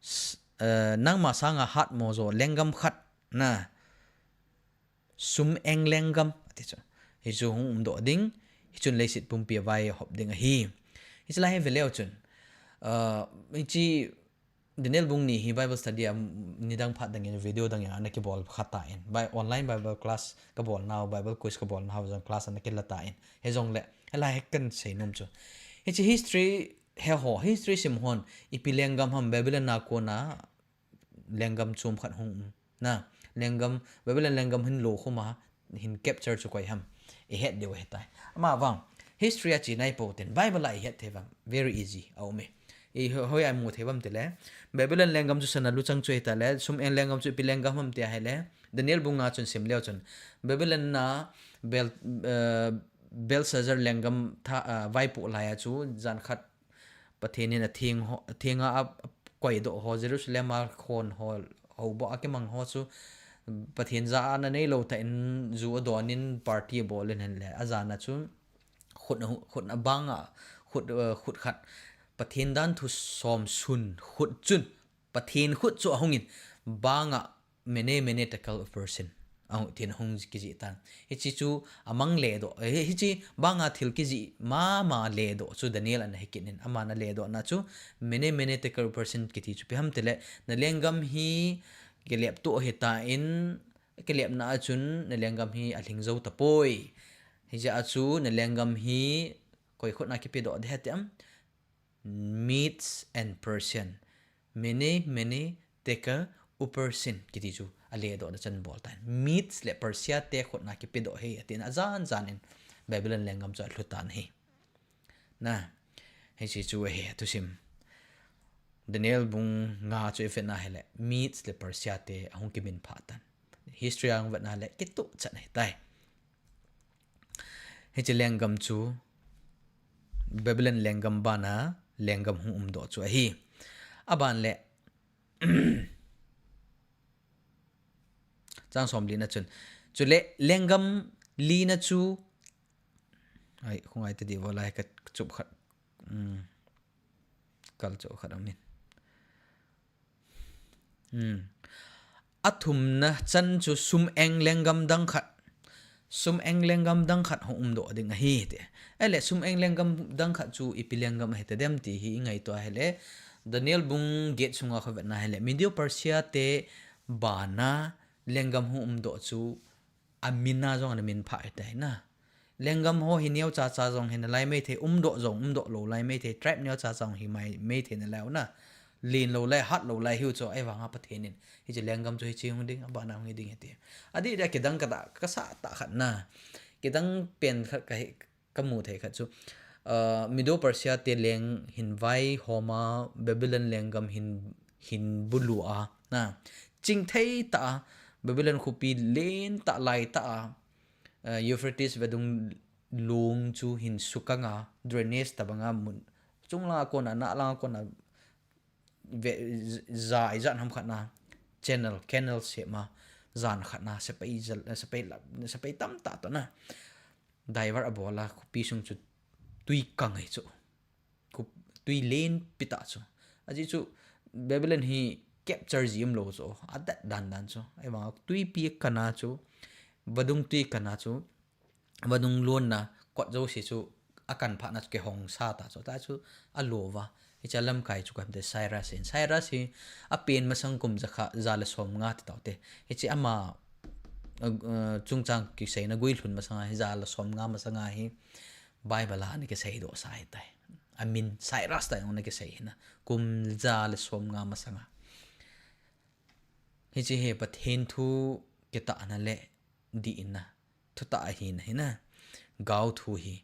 s-, eh, nangma sanga hatmo jo lenggam khat na, Sum-eng lenggam ati chu. Hichu hung umdoh ding, hichun leiset pumpi a vai hop ding ahi. Hiche lai hi veleu chun, ah, hiche Daniel bung ni hi Bible study a nidang phat dangin video dangin ana kibol kha tan. Bi-, online Bible class kabol nau, Bible quiz kabol nau jong class ana kila tan. Hijongle, hilai hi kahin seinom chu. Hiche history hi ho, history sim hon, ipi lenggam ham Babylon a kona lenggam chom khat hung um. Na, lenggam, Babylon lenggam hin lo khum a, hin capture chu koi ham. I het diu ahitai. Ama vang, history a chi nai po tin, Bible a i het thei vang. Very easy, a um e. I ho-, hoi a i mu thei vang tile. Babylon lenggam chu sana luchang chu ahita le, Sum-eng lenggam chu ipi lenggam ham tia hile. Daniel bung nga chun sim leu chun. Babylon a Bel-, eh, Belshazzar lenggam tha, ah, vaipoh lai a chu, jan khat Pathen in a theng ho, a theng a, a, a koidoh ho, Jerusalem a khon ho, houbung a kimang ho chu, Pathen jana neilou tah in ju adon in party abol in ahin le, ajana chu, khut a, khut a bang a, khut, eh, khut khat, Pathen dan thu som sun, khut chun, Pathen khut chu ahung in, bang a, Mene, mene, tekel, upharsin. Ahung, tin ahung kijih tan. Hiche chu amang ledoh. Eh, hiche bang a thil kijih mama ledoh chu Daniel ana hikit in. Aman aledoh na chu mene, mene, tekel, upharsin kiti chu ipi ham tile. Na lenggam hi kilep to ahitan, kilep na a chun na lenggam hi alhing jou tapoi. Hijeh a chu na lenggam hi koi khut a kipedoh ding ham tia. Medes and Persian. Mene, mene, tekel, upharsin. Kiti chu aledoh na chan bol tan. Medes le Persia te khut a kipedoh ahi, atin ajan jan in Babylon lenggam chu alhu tan ahi. Na, hiche chu ahi, athusim. Daniel bung nga chu i vet na hile, Medes le Persia te ahung kimin pha tan. History a hung vet na le, kituh chan ahitai. Hiche lenggam chu Babylon lenggam bana lenggam hung umdoh chu ahi. Aban le chang som li na chun. Chule lenggam li na chu. Ai, khungai ta di vo lai ka chup khat. Hmm. Kal chu khat amin. Hmm. Athumna chan chu Sum-eng lenggam dang khat. Sum-eng lenggam dang khat hung umdoh ding ahi ti. Ahile Sum-eng lenggam dang khat chu ipi lenggam ahi tadem ti hi i ngaito ahile. Daniel bung get sunga kho vet na hile. Medo Persia te bana lenggam hung umdoh chu amin a jong ana min pha ahitai na. Lenggam ho hi neocha cha jong hi nalai maithei, umdoh jong umdoh lou lai maithei, tribe neocha cha jong hi mai, maithei nalai u na. Len lou lai, hat lou lai hiu chu, ahivanga Pathen in. Hiche lenggam chu hiche hung ding, abana hung ding ahi ti. Adih dia kidang ka ta, ka sa ta khat na. Kidang pen khat ka hi, ka mu thei khat chu. Ah, Medo Persia te leng hin vaihom a, Babylon lenggam hin, hin bulu a, na. Chingthei ta a, Babylon khopi len ta lai ta a, eh, Euphrates vadung lung chu hin sukang a, drainage tabang a mun. Chung langa kona, na langa kona, ve, ja, ijat ham khat na, channel, canal sem a, jan khat na, sepai jal, sepai la, sepai tam ta to na. Divert abol a, khopi sung chu tui kang ahi chu. Khup, tui len pi ta chu. Ajeh chu Babylon hi capture ji umlou chu. Adat dan dan chu. Ahivang tuipi kana chu. Vadung tui kana chu. Vadung lonna kot jouse chu. Akan phat na chu kihong sa ta chu. Ta chu alo va. Hiche lamkai chu ka ham te Cyrus in. Cyrus hi apen masang kum jakhat ja le som nga ti tau te. Hiche ama, uh, uh, chungchang kiseina guilhun masanga hi ja le som nga masanga hi. Bible a ana kisei doh sa ahitai. Amin Cyrus ta jong ana kisei hina. Kum ja le som nga masanga. Hiche hi Pathen thu kitahna le dihna. Thutah ahina hina. Gaothu hi.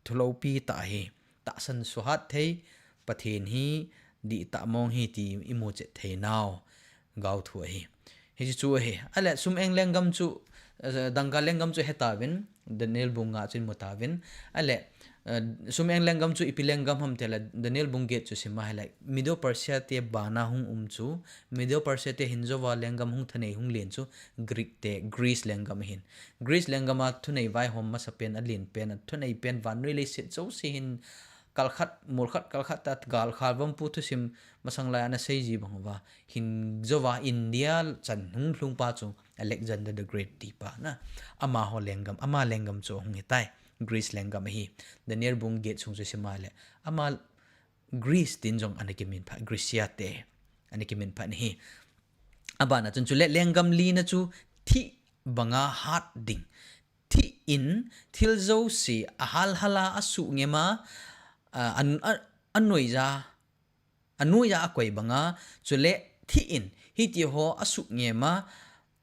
Thuloupi tah hi. Tahsan suhat thei. Pathen hi dihtah mong hi ti imu chet thei nau. Gaothu ahi. Hiche chu ahi. Ahile, Sum-eng lenggam chu, eh, dangka lenggam chu hetauvin, Daniel bung nga chu imu tauvin. Ahile, eh, Sum-eng lenggam chu ipi lenggam ham tile, Daniel bung get chu sim a hile, Medo Persia te bana hung um chu, Medo Persia te hin jouva lenggam hung thanei hung len chu, Greek te, Greece lenggam ahin. Greece lenggam a thunei vaihom masapen, alen pen, athunei pen, vannoi leiset jouse hin, kalkhat, molkhat, kalkhat ta galkhal vampu thusim masang lai ana seiji bang uva. Hin jouva India chan hung lhung pa chu Alexander the Great ti pa na. Amaho lenggam, ama lenggam chu hung hitai. Greece lenggam ahi. Daniel bung get sung chu sima le. Ama Greece tin jong ana kiminpha, Grecia te ana kiminpha ahi. Abana chun chule lenggam lina chu thih banga hat ding. Thih in thil jouse ahalhala asuh ngema, a, an, a, anoija, anoija akoi banga, chule thih in hitiho asuh ngema,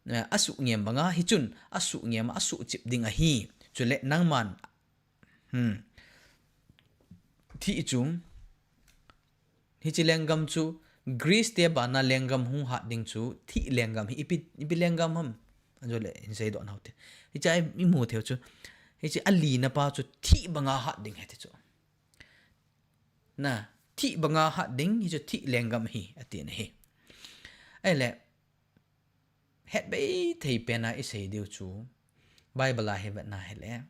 a, asuh ngem banga, hichun asuh ngema, asuh chip ding ahi. Chule nangman, hmm, thih chu, hiche lenggam chu, Greece te bana lenggam hung hat ding chu, thih lenggam hi ipi, ipi lenggam ham. Ajole, hin seidoh nau te. Hiche a imu theu chu, hiche alina pa chu, thih banga hat ding ahi ti chu. Na, thih banga hat ding, hichu thih lenggam ahi, ati na hi. Ahile, het bei thei pena isei diu chu, Bible a hi vetna hile.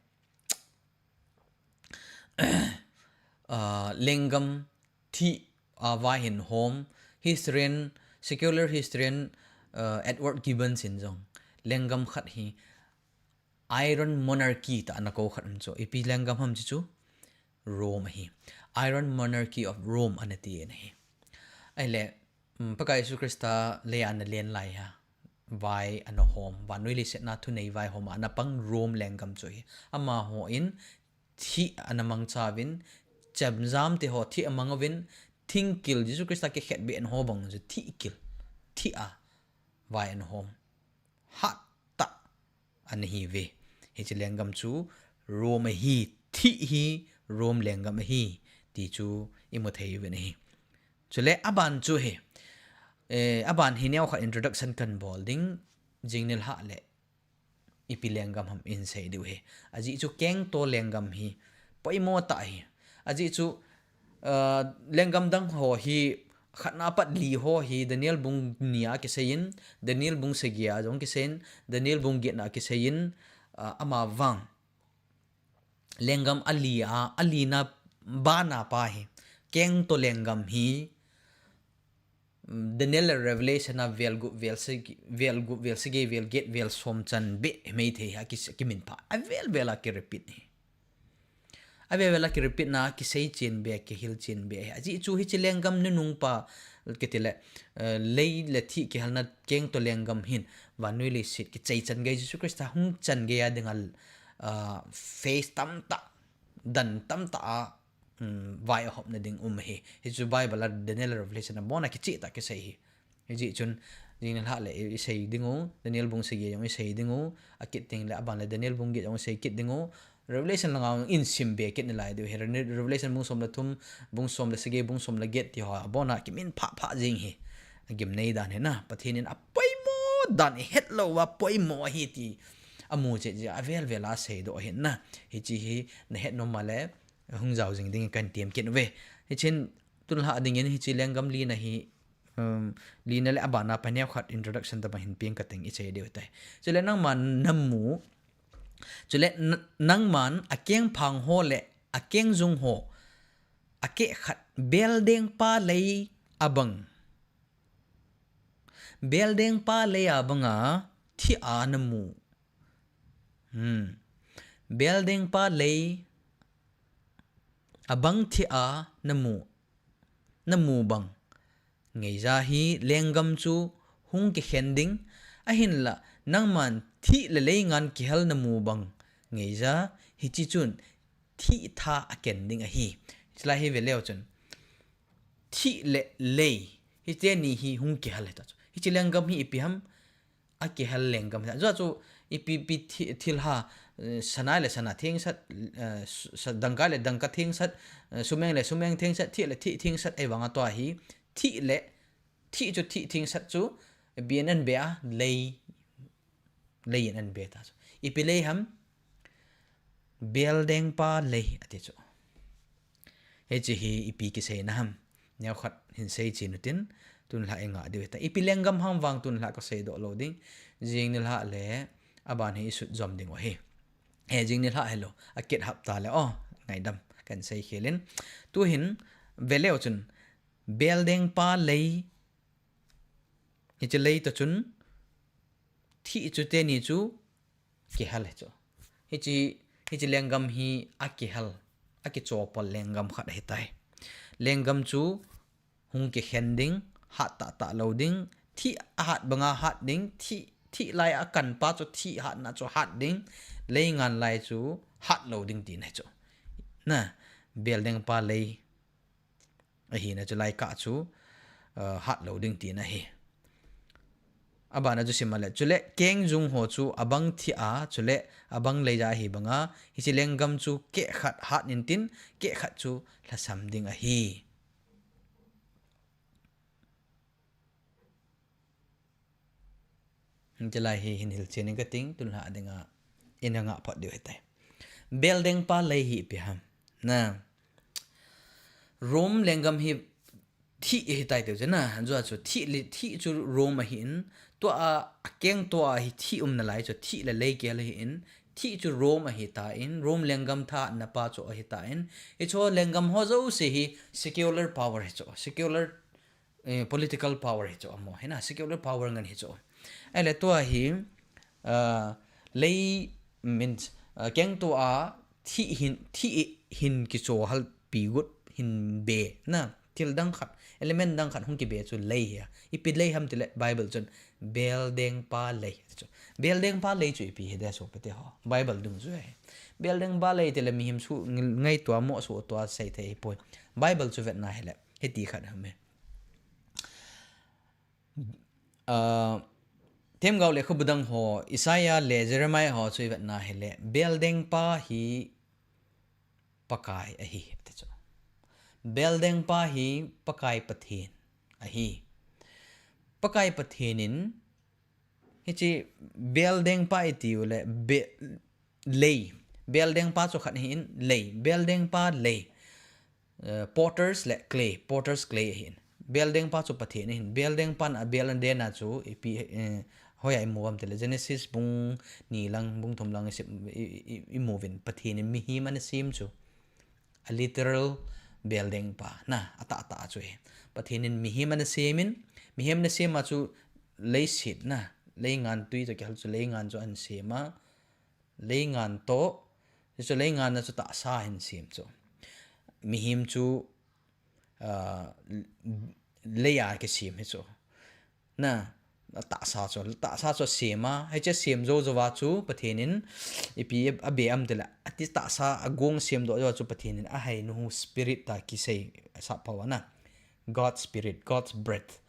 Ah, lenggam thih a vai hin hom, historian, secular historian, ah, Edward Gibbons in jong, lenggam khat hi Iron Monarchy ta ana kou khat um chu. Ipi lenggam ham chi chu? Rome ahi. Iron Monarchy of Rome ana ti ahi. Ahile, um, Pakai Jesu Christa lei a ana len lai a, vai ana hom, vannoi leiset a thunei vaihom a ana pang Rome lenggam chu ahi. Amaho in thih ana mangcha uvin, chemjam te ho thih amang uvin, thingkil Jesu Christa kikhetbeh ho bang chu thihkil, thih a vai ana hom. Hat tah ana hiuve. Hiche lenggam chu Rome ahi, thih hi Rome lenggam ahi, ti chu imu thei uvin ahi. Chule aban chu hi, eh, aban hi neokhat introduction kan bol ding, jing nilhah le ipi lenggam ham hin sei diu ahi. Ajeh chu kengto lenggam hi poimo tah ahi. Ajeh chu, ah, lenggam dang ho hi khatna apat li ho hi Daniel bung ni a kiseiyin, Daniel bung sagi a jong kiseiyin, Daniel bung get na kiseiyin, ah, amavang lenggam ali a, alina bana pa hi, kengto lenggam hi, Daniel le Revelation a vel gup, vel sagi, vel gup, vel sagi, vel get, vel som chan beh mei thei a ki, kiminpha. Avel vel a ki repeat ahi. Avel vel a ki repeat na, kisei chen beh, kihil chen beh ahi. Ajeh chu hiche lenggam nunung pa, kiti le, eh, lei le thih kihelna kengto lenggam hin, vannoi leiset kichai chan gei Jesu Christa hung chan gei a dinga, ah, phase tamtah, dan tamtah a, um, vai ahopna ding um ahi. Hichu Bible a Daniel Revelation a bon a kicheh tah kisei ahi. Hijeh chun, jing nilhah le i, isei ding u, Daniel bung sagi a jong isei ding u, akit teng le aban le Daniel bung get jong isei kit ding u, Revelation langa jong isim be kit nalai diu ahi. Re-, Revelation bung som le thum, bung som le sagi, bung som le get ti ho, abon a kiminpha pha jing ahi. Agimnei dan hi na, Pathen in apoimo dan ihet lou a poimo ahi ti amu chet jeh a avel vel a seidoh ahi na. Hiche hi nahet nom a le, hung jao jing ding kan tem kit uve. Hichun tun lha dingin hiche lenggam lina hi, um, lina le abana pa neokhat introduction tabang hin peng kateng isei diu tai. Chule nangman namu, chule n-, nangman akengphang ho le akengjung ho, akeh khat beldeng pa lei abang. Beldeng pa lei abanga thih a namu. Hmm. Beldeng pa lei abang thih a namu. Namu bang. Ngeija hi lenggam chu hung kikhen ding. Ahinla nangman thih le lei ngan kihel namu bang. Ngeija hiche chun thih tha aken ding ahi. Chulai hi ve leu chun. Thih le lei. Hiche ni hi hung kihel ahi ta chu. Hiche lenggam hi ipi ham, akihel lenggam ahi ta. Jua chu ipi pi thi-, thil ha, eh, sana le sana thengsat, eh, su-, sa-, dangka le dangka thengsat, eh, sumeng le sumeng thengsat, thih le thih thengsat ahivanga tua hi. Thih le, thih chu thih thengsat chu, B N N B a, lei, lei in an be ta chu. Ipi lei ham, beldeng pa lei ati chu. Hiche hi ipi kiseina ham. Neokhat hin seichen utin, tun lha inga diu hita. Ipi lenggam ham vang tun lha kaseidoh lou ding. Jing nilha le, aban hi isut jom ding u ahi. He, jing nilha hilou. Akit hapta le, oh, ngaidam. kan sei khelin. Tuhin, veleu chun, beldengpa lei, hiche lei toh chun, thih chu teni chu, kihal hichu. Hiche, hiche lenggam hi akihal, akichopol lenggam khat ahitai. Lenggam chu hung kikhen ding, hat tahtah lou ding, thih ahat banga hat ding, thih, thih lai akanpa chu thih hatna chu hat ding, lei ngan lai chu hat lou ding tina hichu. Na, beldengpa lei. Ahina chu lai kah chu, uh, hat lou ding tina hi. Abana chu simale. Chule kengjung ho chu abang thih a, chule abang lei ja ahi banga, hiche lenggam chu keh khat hat intin, keh khat chu lhasam ding ahi. Hiche lai hi hin hilchen in kating, tunlha dinga, ina ngah phot diu ahitai. Beldengpa lei hi ipi ham. Na. Rome lenggam hi thih ahitai tiu chu na, jua chu thih li, thih chu Rome ahin, tua a, akeng tua hi thih umna lai chu thih le lei kihal ahin, thih chu Rome ahitan, Rome lenggam thahatna pa chu ahitan, hichu lenggam ho jouse hi secular power hichu, secular eh, political power hichu amaho, hina, secular power ngen hichu. Ahile tua hi, uh, lei means, uh, keng tua a thih hin, thih hin kichohal pi got hin be, na, thil dang khat, element dang khat hung kibe chu lei hi a. Ipi lei ham tile Bible chun beldengpa lei chu. Beldengpa lei chu ipi hi de so pete ho. Bible dung chu hi. Beldengpa lei tile mihem su ngaito a mo su tua sei thei hi poi. Bible chu vetna hile. Hiti khat ham e. Ah, themgao lekhabu dang ho, Isaiah le Jeremiah ho chu ivetna hile, beldengpa hi Pakai ahi, ati chu. Beldengpa hi Pakai Pathen ahi. Pakai Pathen in, hiche beldengpa iti u le, be, lei. Beldengpa chu khat ahin lei. Beldengpa lei. Eh, potters le clay. Potters clay ahin. Beldengpa chu Pathen ahin. Beldengpan abel den a chu ipi, eh, hoiya imu am tile. Genesis bung ni lang, bung thum lang i, i, i, imu uvin. Pathen in mihem ana sem chu. A literal beldengpa. Na, atah tah chu hi. Pathen in mihem ana sem in. Mihem ana sem a chu leiset na. Leingan tui toh kihal chu leingan chu ana sem a. Leingan toh, hichu leingan a chu tahsa ahin sem chu. Mihem chu, ah, lei a kisem hichu. Na, tahsa chu, tahsa chu asem a, hiche asem jou jou a chu Pathen in, ipi abe am tile, ati tahsa agong sem doh jou a chu Pathen in ahai nu hu spirit tia kisei sah pau a na. God's spirit, God's breath.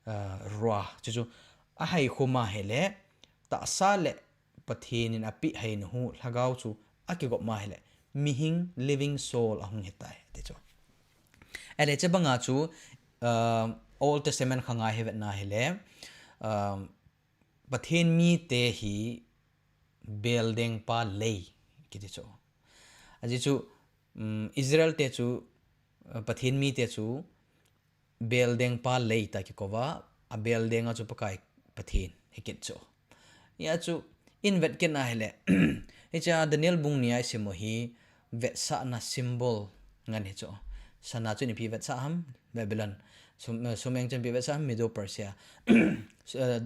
Ah, ruah, chuchu ahai khum a hile, tahsa le Pathen in apeh hai nu hu lhagao chu akigop ma hile, mihing living soul ahung hitai, ati chu. Ahile hiche banga chu, ah, Old Testament khang a hi vetna hile, ah, Pathen mite hi beldengpa lei, kiti chu. Ajeh chu, um, Israel te chu, ah, Pathen mite chu, beldengpa lei tia kikou va, abeldeng a chu Pakai Pathen, hikit chu. Hia chu, ivet kit na hile, hiche a Daniel bung ni a isim u hi, vetsahna symbol ngen hichu. Sana chun ipi vetsah ham, Babylon. Sum, eh, sum eng chun ipi vetsah ham, Medo Persia. Su-, eh,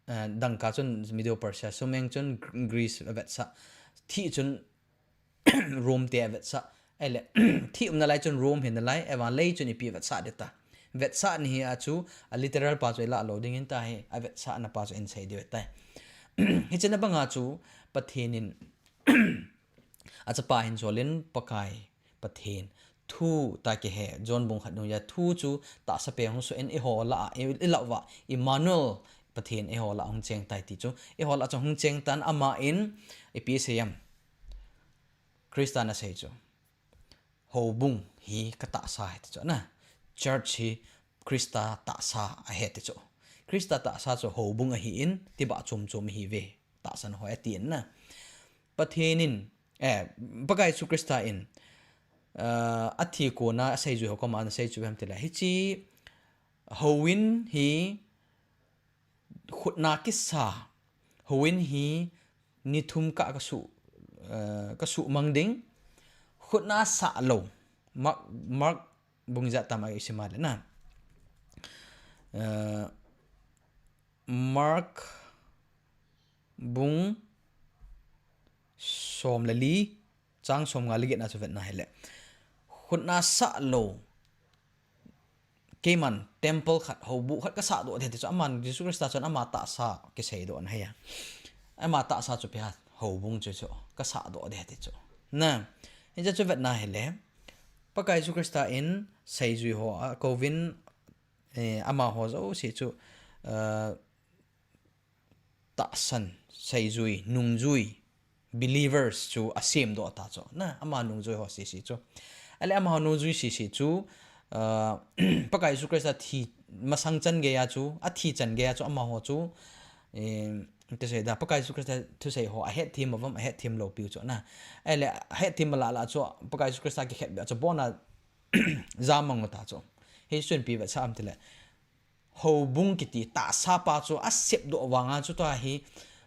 eh, dangka chun Medo Persia, sum eng chun Gr-, Greece avetsah. Thih chun Rome te avetsah. Ahile, thih umna lai chun Rome hi nalai, ahivang lei chun ipi vetsah ding ta. Vetsahna hi a chu, a literal pa chu ilah lou ding ahin tahi, avetsahna pa chu isei diu ahitai. Hiche na banga chu, Pathen in, achapa hin cholin Pakai, Pathen. Thu tia kihe, John bung khat dung a, thu chu tahsa peng hung soh in eiho lah a, i, ilah uva, Emmanuel, Pathen eiho lah a hung cheng tai ti chu. Eiho lah a chu hung cheng tan aman, ipi asei em. Christa in asei chu. Houbung hi katahsa ahi ti chu na. Church hi Christa tahsa ahi ti chu. Christa tahsa chu houbung ahin, tibah chom chom ahiuve. Tahsan hoi atin na. Pathen in, eh, Pakai Jesu Christa in, ah, athi kona aseijui ho koma ana sei chu ham tile. Hiche houin hi khutna kisa, houin hi ni thum kah kasuh, eh, kasuh mang ding. Khutna sah lou. Mark, Mark bung ijat tam a isim a le na. Eh, Mark bung som le li, chang som nga le get na chu vetna hile. Khutna sah lou. Keiman temple khat, houbuh khat kasah doh ding ti chu, aman Jesu Christa chun ama tahsa kisei doh na hi a. Ama tahsa chu ipi ham, houbung chu chu kasah doh ding ti chu. Na, hijeh chu vetna hile. Pakai Jesu Christa in seijui ho a kouvin, eh, amaho jouse chu, eh, tahsan, seijui, nungjui, believers chu asem doh ta chu. Na, ama nungjui ho sese chu. Ahile amaho nungjui sese chu, ah, Pakai Jesu Christa thi masang chan geiya chu, athi chan geiya chu amaho chu, eh, ti sei da, Pakai Jesu Christa thusei ho ahetthem uvam, ahetthem lou piu chu na. Ahile ahetthem lah lah chu, Pakai Jesu Christa kikhetbeh chu abon a jamang u ta chu. Hichun ipi vetsah ham tile. Houbung kiti tahsa pa chu asep doh vanga chu tua hi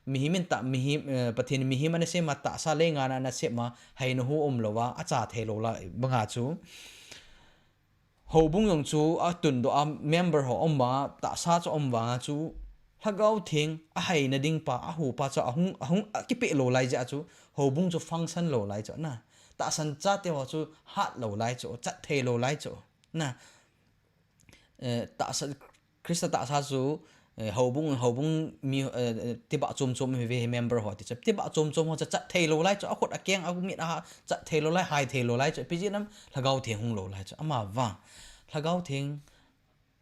mihem in ta, mihem, eh, Pathen in mihem ana sem a, tahsa leinga ana sem a, heina hu umlou va, acha thei lou lai banga chu. Houbung jong chu atun doh a, member ho um a, tahsa chu um vanga chu, Lhagao Theng aheina ding pa, ahu pa chu ahung, ahung, akipeh lou lai jeh a chu, houbung chu function lou lai chu na. Tahsan chate ho chu hat lou lai chu, chat thei lou lai chu na. Eh, tahsa, Christa tahsa chu, eh, houbung, houbung mi, eh, eh, tibah chom chom hi ve hi member ho ti chu. Tibah chom chom ho chu chat thei lou lai chu, akhut akeng, amit aha, chat thei lou lai, hai thei lou lai chu. Ipi jeh ham, Lhagao Theng hung lou lai chu. Ama vang, Lhagao Theng,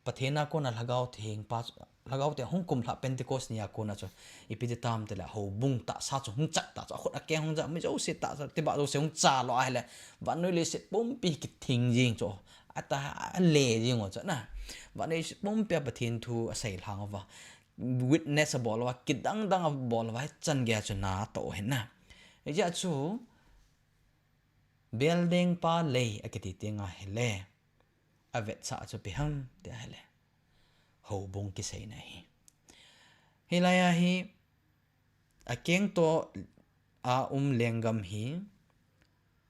Pathen a kona Lhagao Theng pa chu, Lhagao Theng hung kumlhah Pentecost ni a kona chu, ipi ti tam tile houbung tahsa chu hung chat ta chu, akhut akeng hung chat, mi jouse tahsa, tibah jouse hung cha lou ahile, vannoi leiset pumpi kithing jing chu, ata ale jing u chu na. Vannoi leiset pumpi a Pathen thu asei lhang uva, witness abol uva, kidang dang abol uva, hichan geiya chu na atoh u ahi na. Hijeh a chu, Beldeng pa lei akiti teng ahile, avetsah chu ipi ham ti ahile, houbung kiseina ahi. Hilai a hi, akeng toh a um lenggam hi,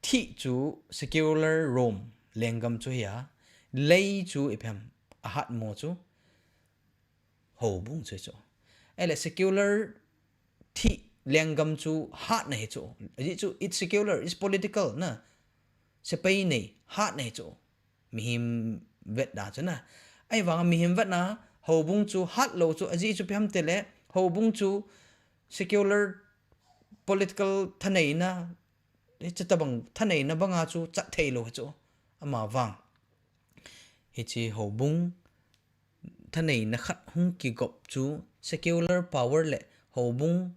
thih chu secular Rome lenggam chu hi a, lei chu ipi ham, ahatmo chu, houbung chu chu. Ahile secular thih lenggam chu hatna hi chu. Ajeh chu it's secular, it's political na. Sepai nei, hatna hi chu. Mihem vetna chu na. Ahivanga mihem vetna, houbung chu hat lou chu, ajeh chu ipi ham tile, houbung chu secular political thaneina, hiche tabang thaneina banga chu chat thei lou hi chu. Ama vang, hiche houbung thaneina khat hung kigop chu secular power le houbung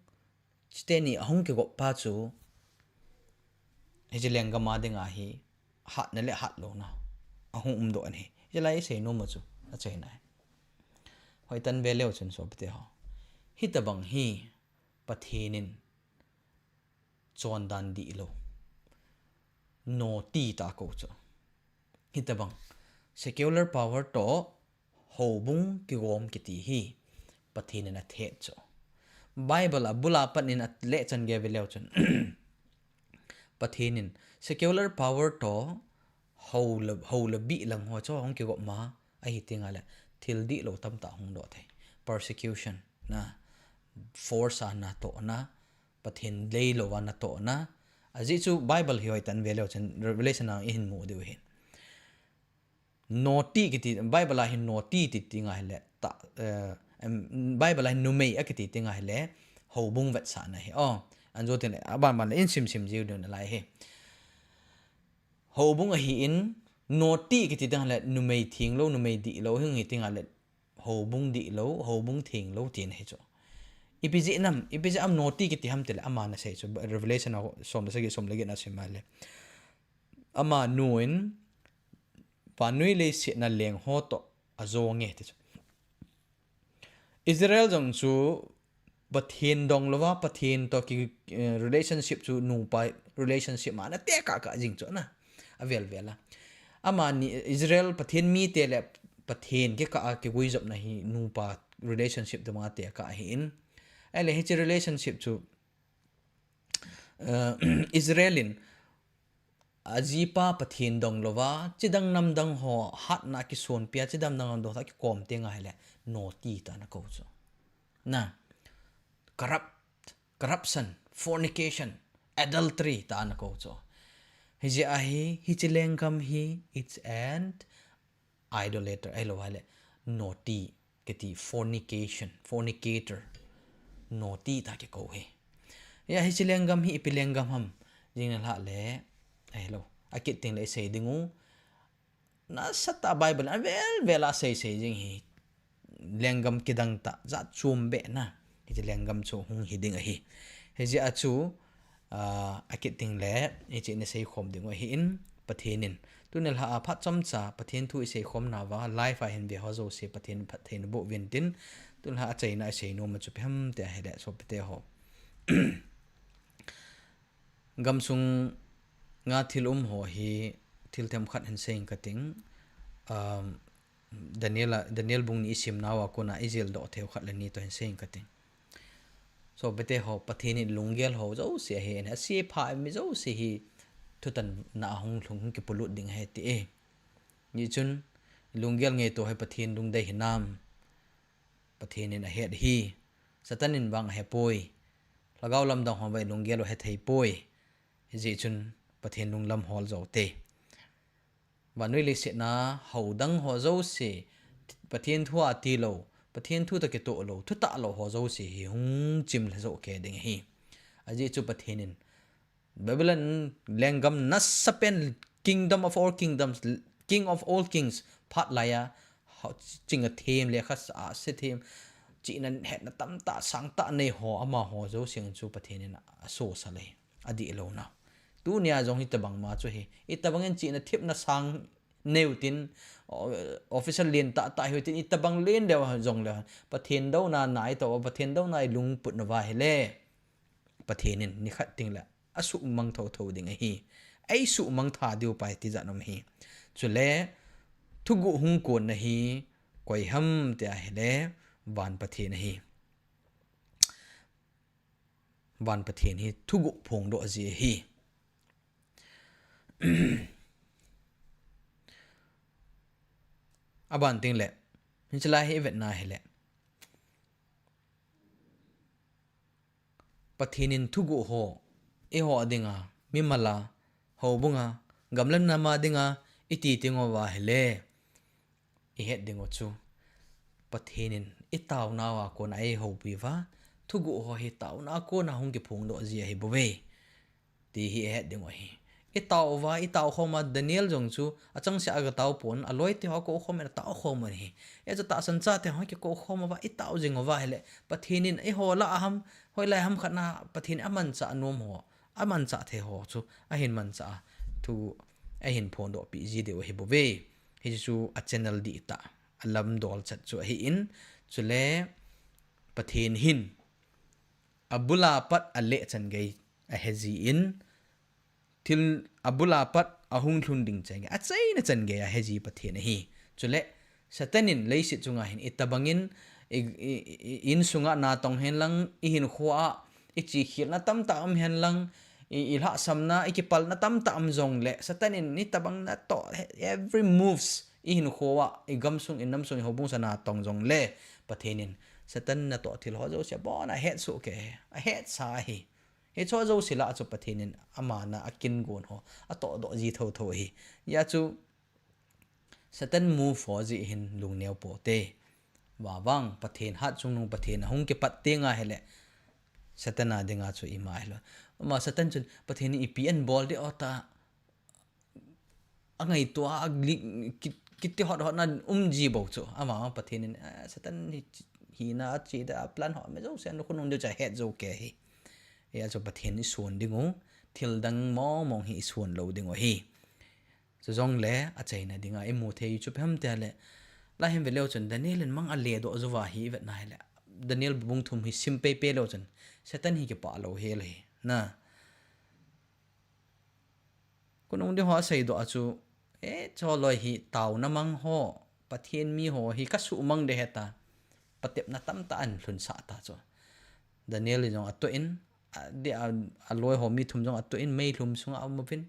chiteni ahung kigop pa chu, hiche lenggam a dinga hi hatna le hatlouna ahung umdoh ahi. Hiche lai isei nom u chu achaina ahi. Hoitah in ve leu chun sopite ho, hitobang hi Pathen in chondan dihlou, naughty tah kou chu. Hitobang secular power toh houbung kigom kiti hi Pathen in athet chu. Bible a bul a pat in alechan gei ve leu chun, Pathen in secular power toh hou le, hou le bih lang ho chu hung kigop ma, ahi tengle thil dihlou tamtah hung doh thei. Persecution na, force a natohna, Pathen leilouva natohna. Ajeh chu Bible hi hoitah in ve leu chun Revelation a ihin mu diu ahi. Naughty kiti, Bible a hin naughty ti tengle, ta, eh, em, Bible a hin numei akiti tengle, houbung vetsahna ahi. Oh, anjo tengle, aban ban le ihin simsim jiu diu nalai ahi. Houbung ahin, naughty kiti tengle, numei thenglou, numei dihlou, hung hi tengle, houbung dihlou, houbung thenglou tina ahi chu. Ipi jeh ham, ipi jeh ham naughty kiti ham tile, aman asei chu, Revelation a som le sagi, som le get na sim a le. Amanu in, vannoi leiset a leng ho toh ajonge ti chu. Israel jong chu Pathen donglouva, Pathen toh ki, eh, relationship chu nupa relationship ma ana tekah kah jing chu na. Avel vel a. Amani Israel Pathen mite le Pathen kikah a kiguijopna hi nupa relationship toh ma tekah ahin. Ahile hiche relationship chu, eh, Israel in ajipa Pathen dong louva, chidang namdang ho hatna kisonpia, chidam dang ho dong tha kikom tenga hile, naughty ta ana kou chu. Na, corrupt, corruption, fornication, adultery ta ana kou chu. Hijeh a hi, hiche lenggam hi, it's an idolater, ahilou hile, naughty, kiti fornication, fornicator, naughty ta kikou hi. Ya, hiche lenggam hi, ipi lenggam ham, jing nalhah le, ahilou, akit tengle isei ding u, nasatah Bible, avel vel a seisei jing hi, lenggam kidang tah, jat chom beh na, hiche lenggam chu hung hi ding ahi. Hijeh a chu, ah, akit tengle, hiche ina seikhom ding u ahin, Pathen in. Tuni lha a phat chomcha, Pathen thu iseikhom nauva, live a hin ve ho jouse, Pathen phatthei naboh uvin tin, tuni lha a achaina isei nom a chu ipi ham tia hile, sopite ho. Gamsunga thil um ho hi, thil themkhat hin sei inge kating, um, Daniel a, Daniel bung ni isim nauva kona ijildoh theiu khat le ni toh hin sei inge kating. Sopite ho, Pathen in lunggel ho jouse ahe, asepha mi jouse hi thutanna a hung lhung, hung kipolut ding ahi ti e. Hijeh chun, lunggel ngaito hi Pathen lungdei hinam, Pathen in ahet ahi. Satan in vang ahepoi. Lhagao lamdang ho vang lunggel u ahethei poi. Hijeh chun, Pathen lunglam hol joute. Vannoi leiset a hou dang ho jouse, Pathen thu a tilou, Pathen thu toh kitoh lou, thutah lou ho jouse hi hung chim lha joh kei ding ahi. Ajeh chu Pathen in, Babylon lenggam nasapen, kingdom of all kingdoms, king of all kings, phat laiya, ching a them le khasa a se them, chihna hetna tamtah, sangtah nei ho, amaho jouse chu Pathen in asosah le, adih louna. Tunia jong hitobang ma chu hi, itobang in chihna thepna sang neiu tin, o-, official lentah tah hiu tin, itobang len leu jongle, Pathen douna nai tauva, Pathen douna ilungput nauva hile, Pathen in nikhat tengle asuhmang thotho ding ahi. Eisuhmang tha diu pai tijat um ahi. Chule, thuguh hung konna hi, koi ham tia hile, van Pathen ahi. Van Pathen hi thuguh phongdoh ji ahi. Aban tengle, hiche lai hi ivetna hile, Pathen in thuguh ho, eiho dinga, mimal a, houbunga, gam le nam a dinga, iti teng uva hile, ihet dingu chu, Pathen in itaonauva kona eihoupiuva, thuguh ho hi taona a kona hung kiphongdoh ji ahibouve, ti hi ihet dingu ahi. Itao uva, itao khom a, Daniel jong chu achangseh a agatao pon, aloiteho akoukhom in atao khom u ahi. Hiche tahsan chate ho kikoukhom uva, itao jing uva hile, Pathen in eiho lah a ham, hoilai ham khat na Pathen in amanchah nom ho, amanchah thei ho chu ahin manchah a, thu ahin phondohpeh ji diu ahibouve. Hichu a channel dihtah, alamdol chat chu ahin, chule Pathen hin abul a pat aleh chan gei ahejin, thil abul a pat ahung lhun ding chan gei, achaina chan gei aheji Pathen ahi. Chule, Satan in leiset chunga hin itobang in, i, i, i, insunga natong henlang, ihinkhoa, ichihkhelna tamtah um henlang, i, ilhahsamna, ikipalna tamtah um jongle, Satan in itobang natoh, every moves, ihinkhoa, igamsung, inamsung, ihoubung sa natong jongle, Pathen in, Satan natoh thil ho jouse abon a ahetsoh kei, ahetsa ahi. Hicheho jouse lah a chu Pathen in ama na akingon ho, atohdoh ji thotho ahi. Hijeh chu Satan move ho jeh hin lungneo poute. Vavang Pathen hatchungnung Pathen ahung kipat tenga hile, Satan a dinga chu ima hilou. Ama Satan chun Pathen in ipi anbol ding o ta, angaito a, ki, kiti hot hotna um ji bou chu. Ama Pathen in, ah, Satan hi, hina a chida a plan ho, mi jouse, khonung diu chu ahet jou kei ahi. Hijeh chu Pathen ison dingu, thildang mongmong hi ison lou dingu ahi. Chujongle, achaina dinga imu thei chu ipi ham tile, lai hin veleu chun Daniel in mang aledoh jouva hi ivetna hile, Daniel bung thum hi sim peipei leu chun, Satan hi kipah lou hel ahi. Na, khonung ding ho aseidoh a chu, eh, choloi hi taona mang ho, Pathen mi ho hi kasuhmang ding ahi ta, patepna tamtah ahin lhunsah ta chu. Daniel in jong atoh in, a, di a, aloi ho mi thum jong atoh in, meilhum sunga aum uvin,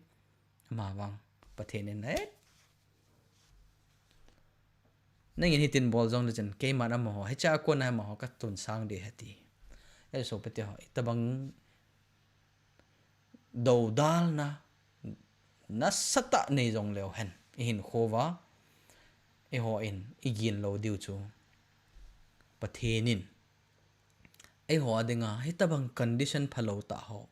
Ama vang Pathen in, eh, nangin hitin bol jong le chun, keiman amaho, hiche a kona amaho katun sang ding ahi ati. Eh, sopite ho, itobang doudalna nasatah nei jong leu hen, ihinkho uva, eihon igin lou diu chu, Pathen in eiho dinga hitobang condition phalou tah ho,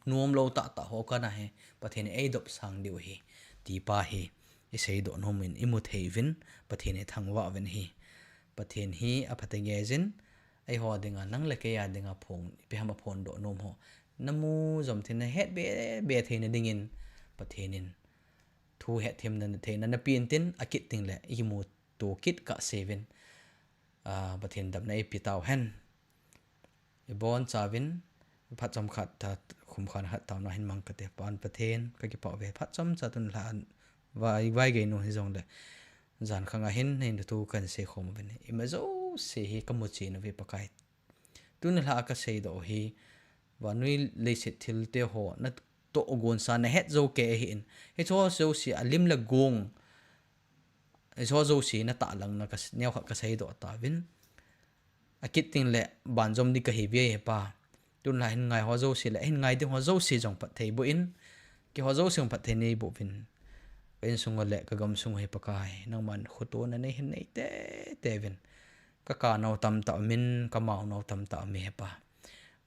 nomlou tahtah ho kana hi Pathen in eidop sang diu ahi, ti pa hi iseidoh nom in imu thei uvin, Pathen ithangvah uvin ahi. Pathen hi aphatah jeng in, eiho dinga, nang le kei a dinga phong, ipi ham aphondoh nom ho, namu jom thei, nahet be be theina dingin Pathen in thu hetthemna theina napeh in tin, akit ding le imuto kit kahseuvin, ah, Pathen damna eipeh tau hen. Ibonchauvin, phat chomkhat tah, khumkhat khat taona hin mang kate. Pa Pathen, kakipah uve, phat chomcha tun lha vai, vaigei nu hijongle, jan khang a hin, hin thu kahin seikhom uvin, ima jouse hi kamuchen uve Pakai. Tun lha kaseidoh hi, vannoi leiset thilte ho natohgon sa nahet jou kei ahin, hicheho jouse alim le gong, hicheho jouse natahlangna ka, neokhat kaseidoh tauvin, akit ding le banjom ding kahi uve he Pa. Tun lha hin ngai ho jouse le hin ngai ding ho jouse jong phatthei boh in, keiho jouse jong phatthei neiboh uvin, ka insung u le kagamsung u hi Pakai, nangman khotona neihin nei teitei uvin. Kakap nau tamtah umin, kamao nau tamtah umin he Pa.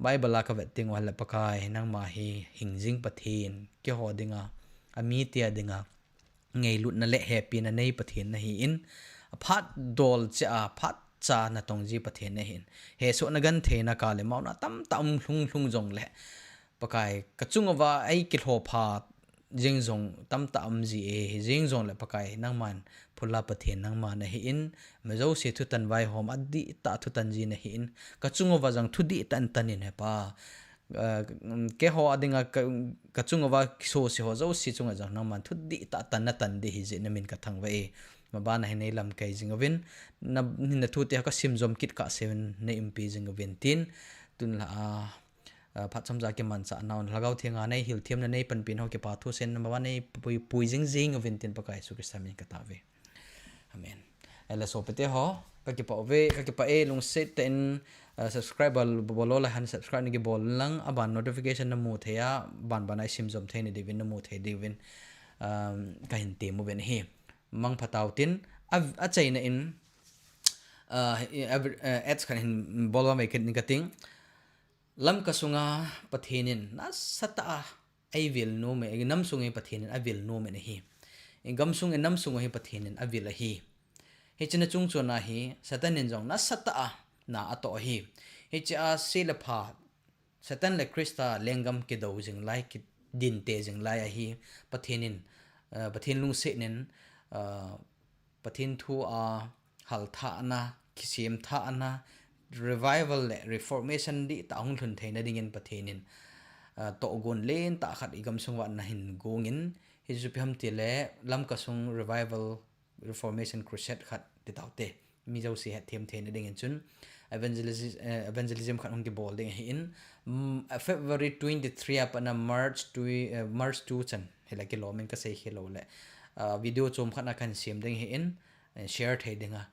Bible a kavet teng uva le Pakai, nangma hi hingjing Pathen, keiho dinga, amite a dinga ngailutna le hepina nei Pathen nahin, aphat dol cheh a phatcha natong ji Pathen nahin, hesohna gentheina kah le maona tamtah um lhung lhung jongle, Pakai, kachung uva eikilhoupha jeng jong tamtah um ji e, hijeng jongle Pakai, nangman phula Pathen nangma nahin, ima jouse thutan vaihom, adihtah thutan ji nahin, kachung uva jong thu dihtah in tan in he Pa. Ah, keiho a dinga ka, kachung uva kisose ho jouse chunga jong nangman thu dihtah tan natan ding hijeh in namin kathangvah e. Maban a hin neilamkai jing uvin, na, nathute ho kasim jom kit kahseuvin, neiumpi jing uvin tin, tun lha a, ah, phat chomcha kimanchah nau, Lhagao Theng a neihil themna neipanpina ho kipathu sen, maban a neipui, pui jing jing uvin tin Pakai Jesu Christa min katao uve. Amen. Ahile sopite ho, kakipah uve, kakipah e, lungset tah in, ah, subscribe bol, bol lou le han subscribe nakibol lang, aban notification namu thei a, banban a isim jom thei na diuvin, namu thei diuvin, um, kahin tem uvin ahi. Mangpha tau tin, a, achaina in, ah, i, a, ah, ads khat hin bol vang mai kit ning kating. Lamka sunga Pathen in nasatah a eivil nom e, inam sunga Pathen in avil nom e ahi. Igam sung inam sunga hi Pathen in avil ahi. Hiche na chungchon a hi Satan in jong nasatah a na atoh ahi. Hiche a se le pha, Satan le Christa lenggam kidou jing lai, kidinte jing lai a hi Pathen in, ah, Pathen lungset in, ah, Pathen thu a halthahna, kisemthahna, revival le reformation dihtah hung lhun theina dingin Pathen in, ah, tohgon lentah khat igam sung uva ana hin gong in, hichu ipi ham itile Lamka sung revival reformation crusade khat ti taute. Mi jouse hetthem theina dingin chun evangelis-, eh, evangelism khat hung kibol ding ahin, mm, ah, February twenty-three a pat a March two, eh, March two chan hila kilom in kasei khel lou le, ah, video chom khat na kahin sem ding ahin, eh, share thei dinga.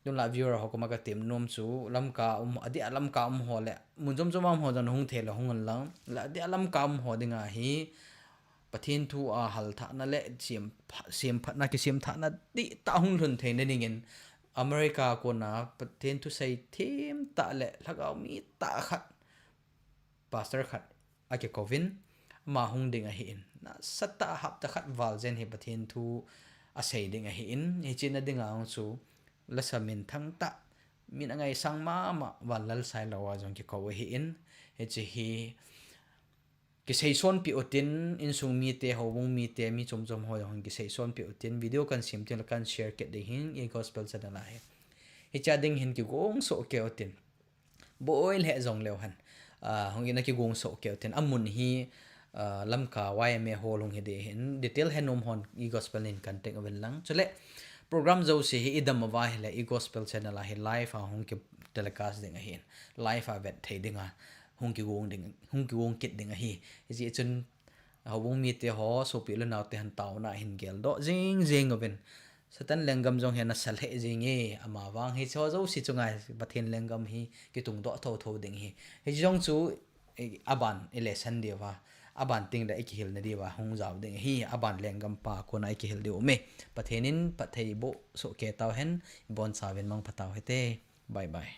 Tun la viewer ho koma katem nom chu Lamka um, adeh a Lamka um ho le mun chom chom a um ho jong hung thei le hung un lang. La adeh a Lamka um ho dinga hi Pathen thu a halthahna le sem pha-, semphatna, kisemthahna dihtah hung lhun theina dingin America kona Pathen thusei themtah le lhagao mitah khat, pastor khat akikouvin, ama hung ding ahin, nasatah a hapta khat val jen hi Pathen thu asei ding ahin, hiche na dinga hung chu lasa minthang tah, min angaisang mama, vanlal sailou a jong kikou ahin, hiche hi kiseisonpeh utin, insung mite, houbung mite, mi chom chom ho jong kiseisonpeh utin, video kahin sem teng le kahin share kit ding ahin, iGospel channel a hi. Hiche a ding hin kigong soh kei utin. Boi lheh jong leu hen. Ah, hung in akigong soh kei utin. Amun hi, ah, Lamka Y M A Hall hung hi ding ahin. Detail he nom hon iGospel in contact uvin lang. Chule, program jouse hi idam uva ahile iGospel channel a hi live a hung ki telecast ding ahin. Live a vet thei dinga hung kigong ding, hung kigong kit ding ahi. Hijeh chun, Houbung mite ho, sopi le naote hon taona hin geldoh jing jing uvin. Satan lenggam jong hi ana sa lheh jing e, ama vang hiche ho jouse chunga Pathen lenggam hi kitungdoh thotho ding ahi. Hiche jong chu, eh, aban i lesson diuva, aban tengle i kihilna diuva hung jao ding ahi, aban lenggam pa kona i kihil diu um e. Pathen in phatthei boh soh kei tauhen, i bonchauvin mangpha tau hite. Bye bye.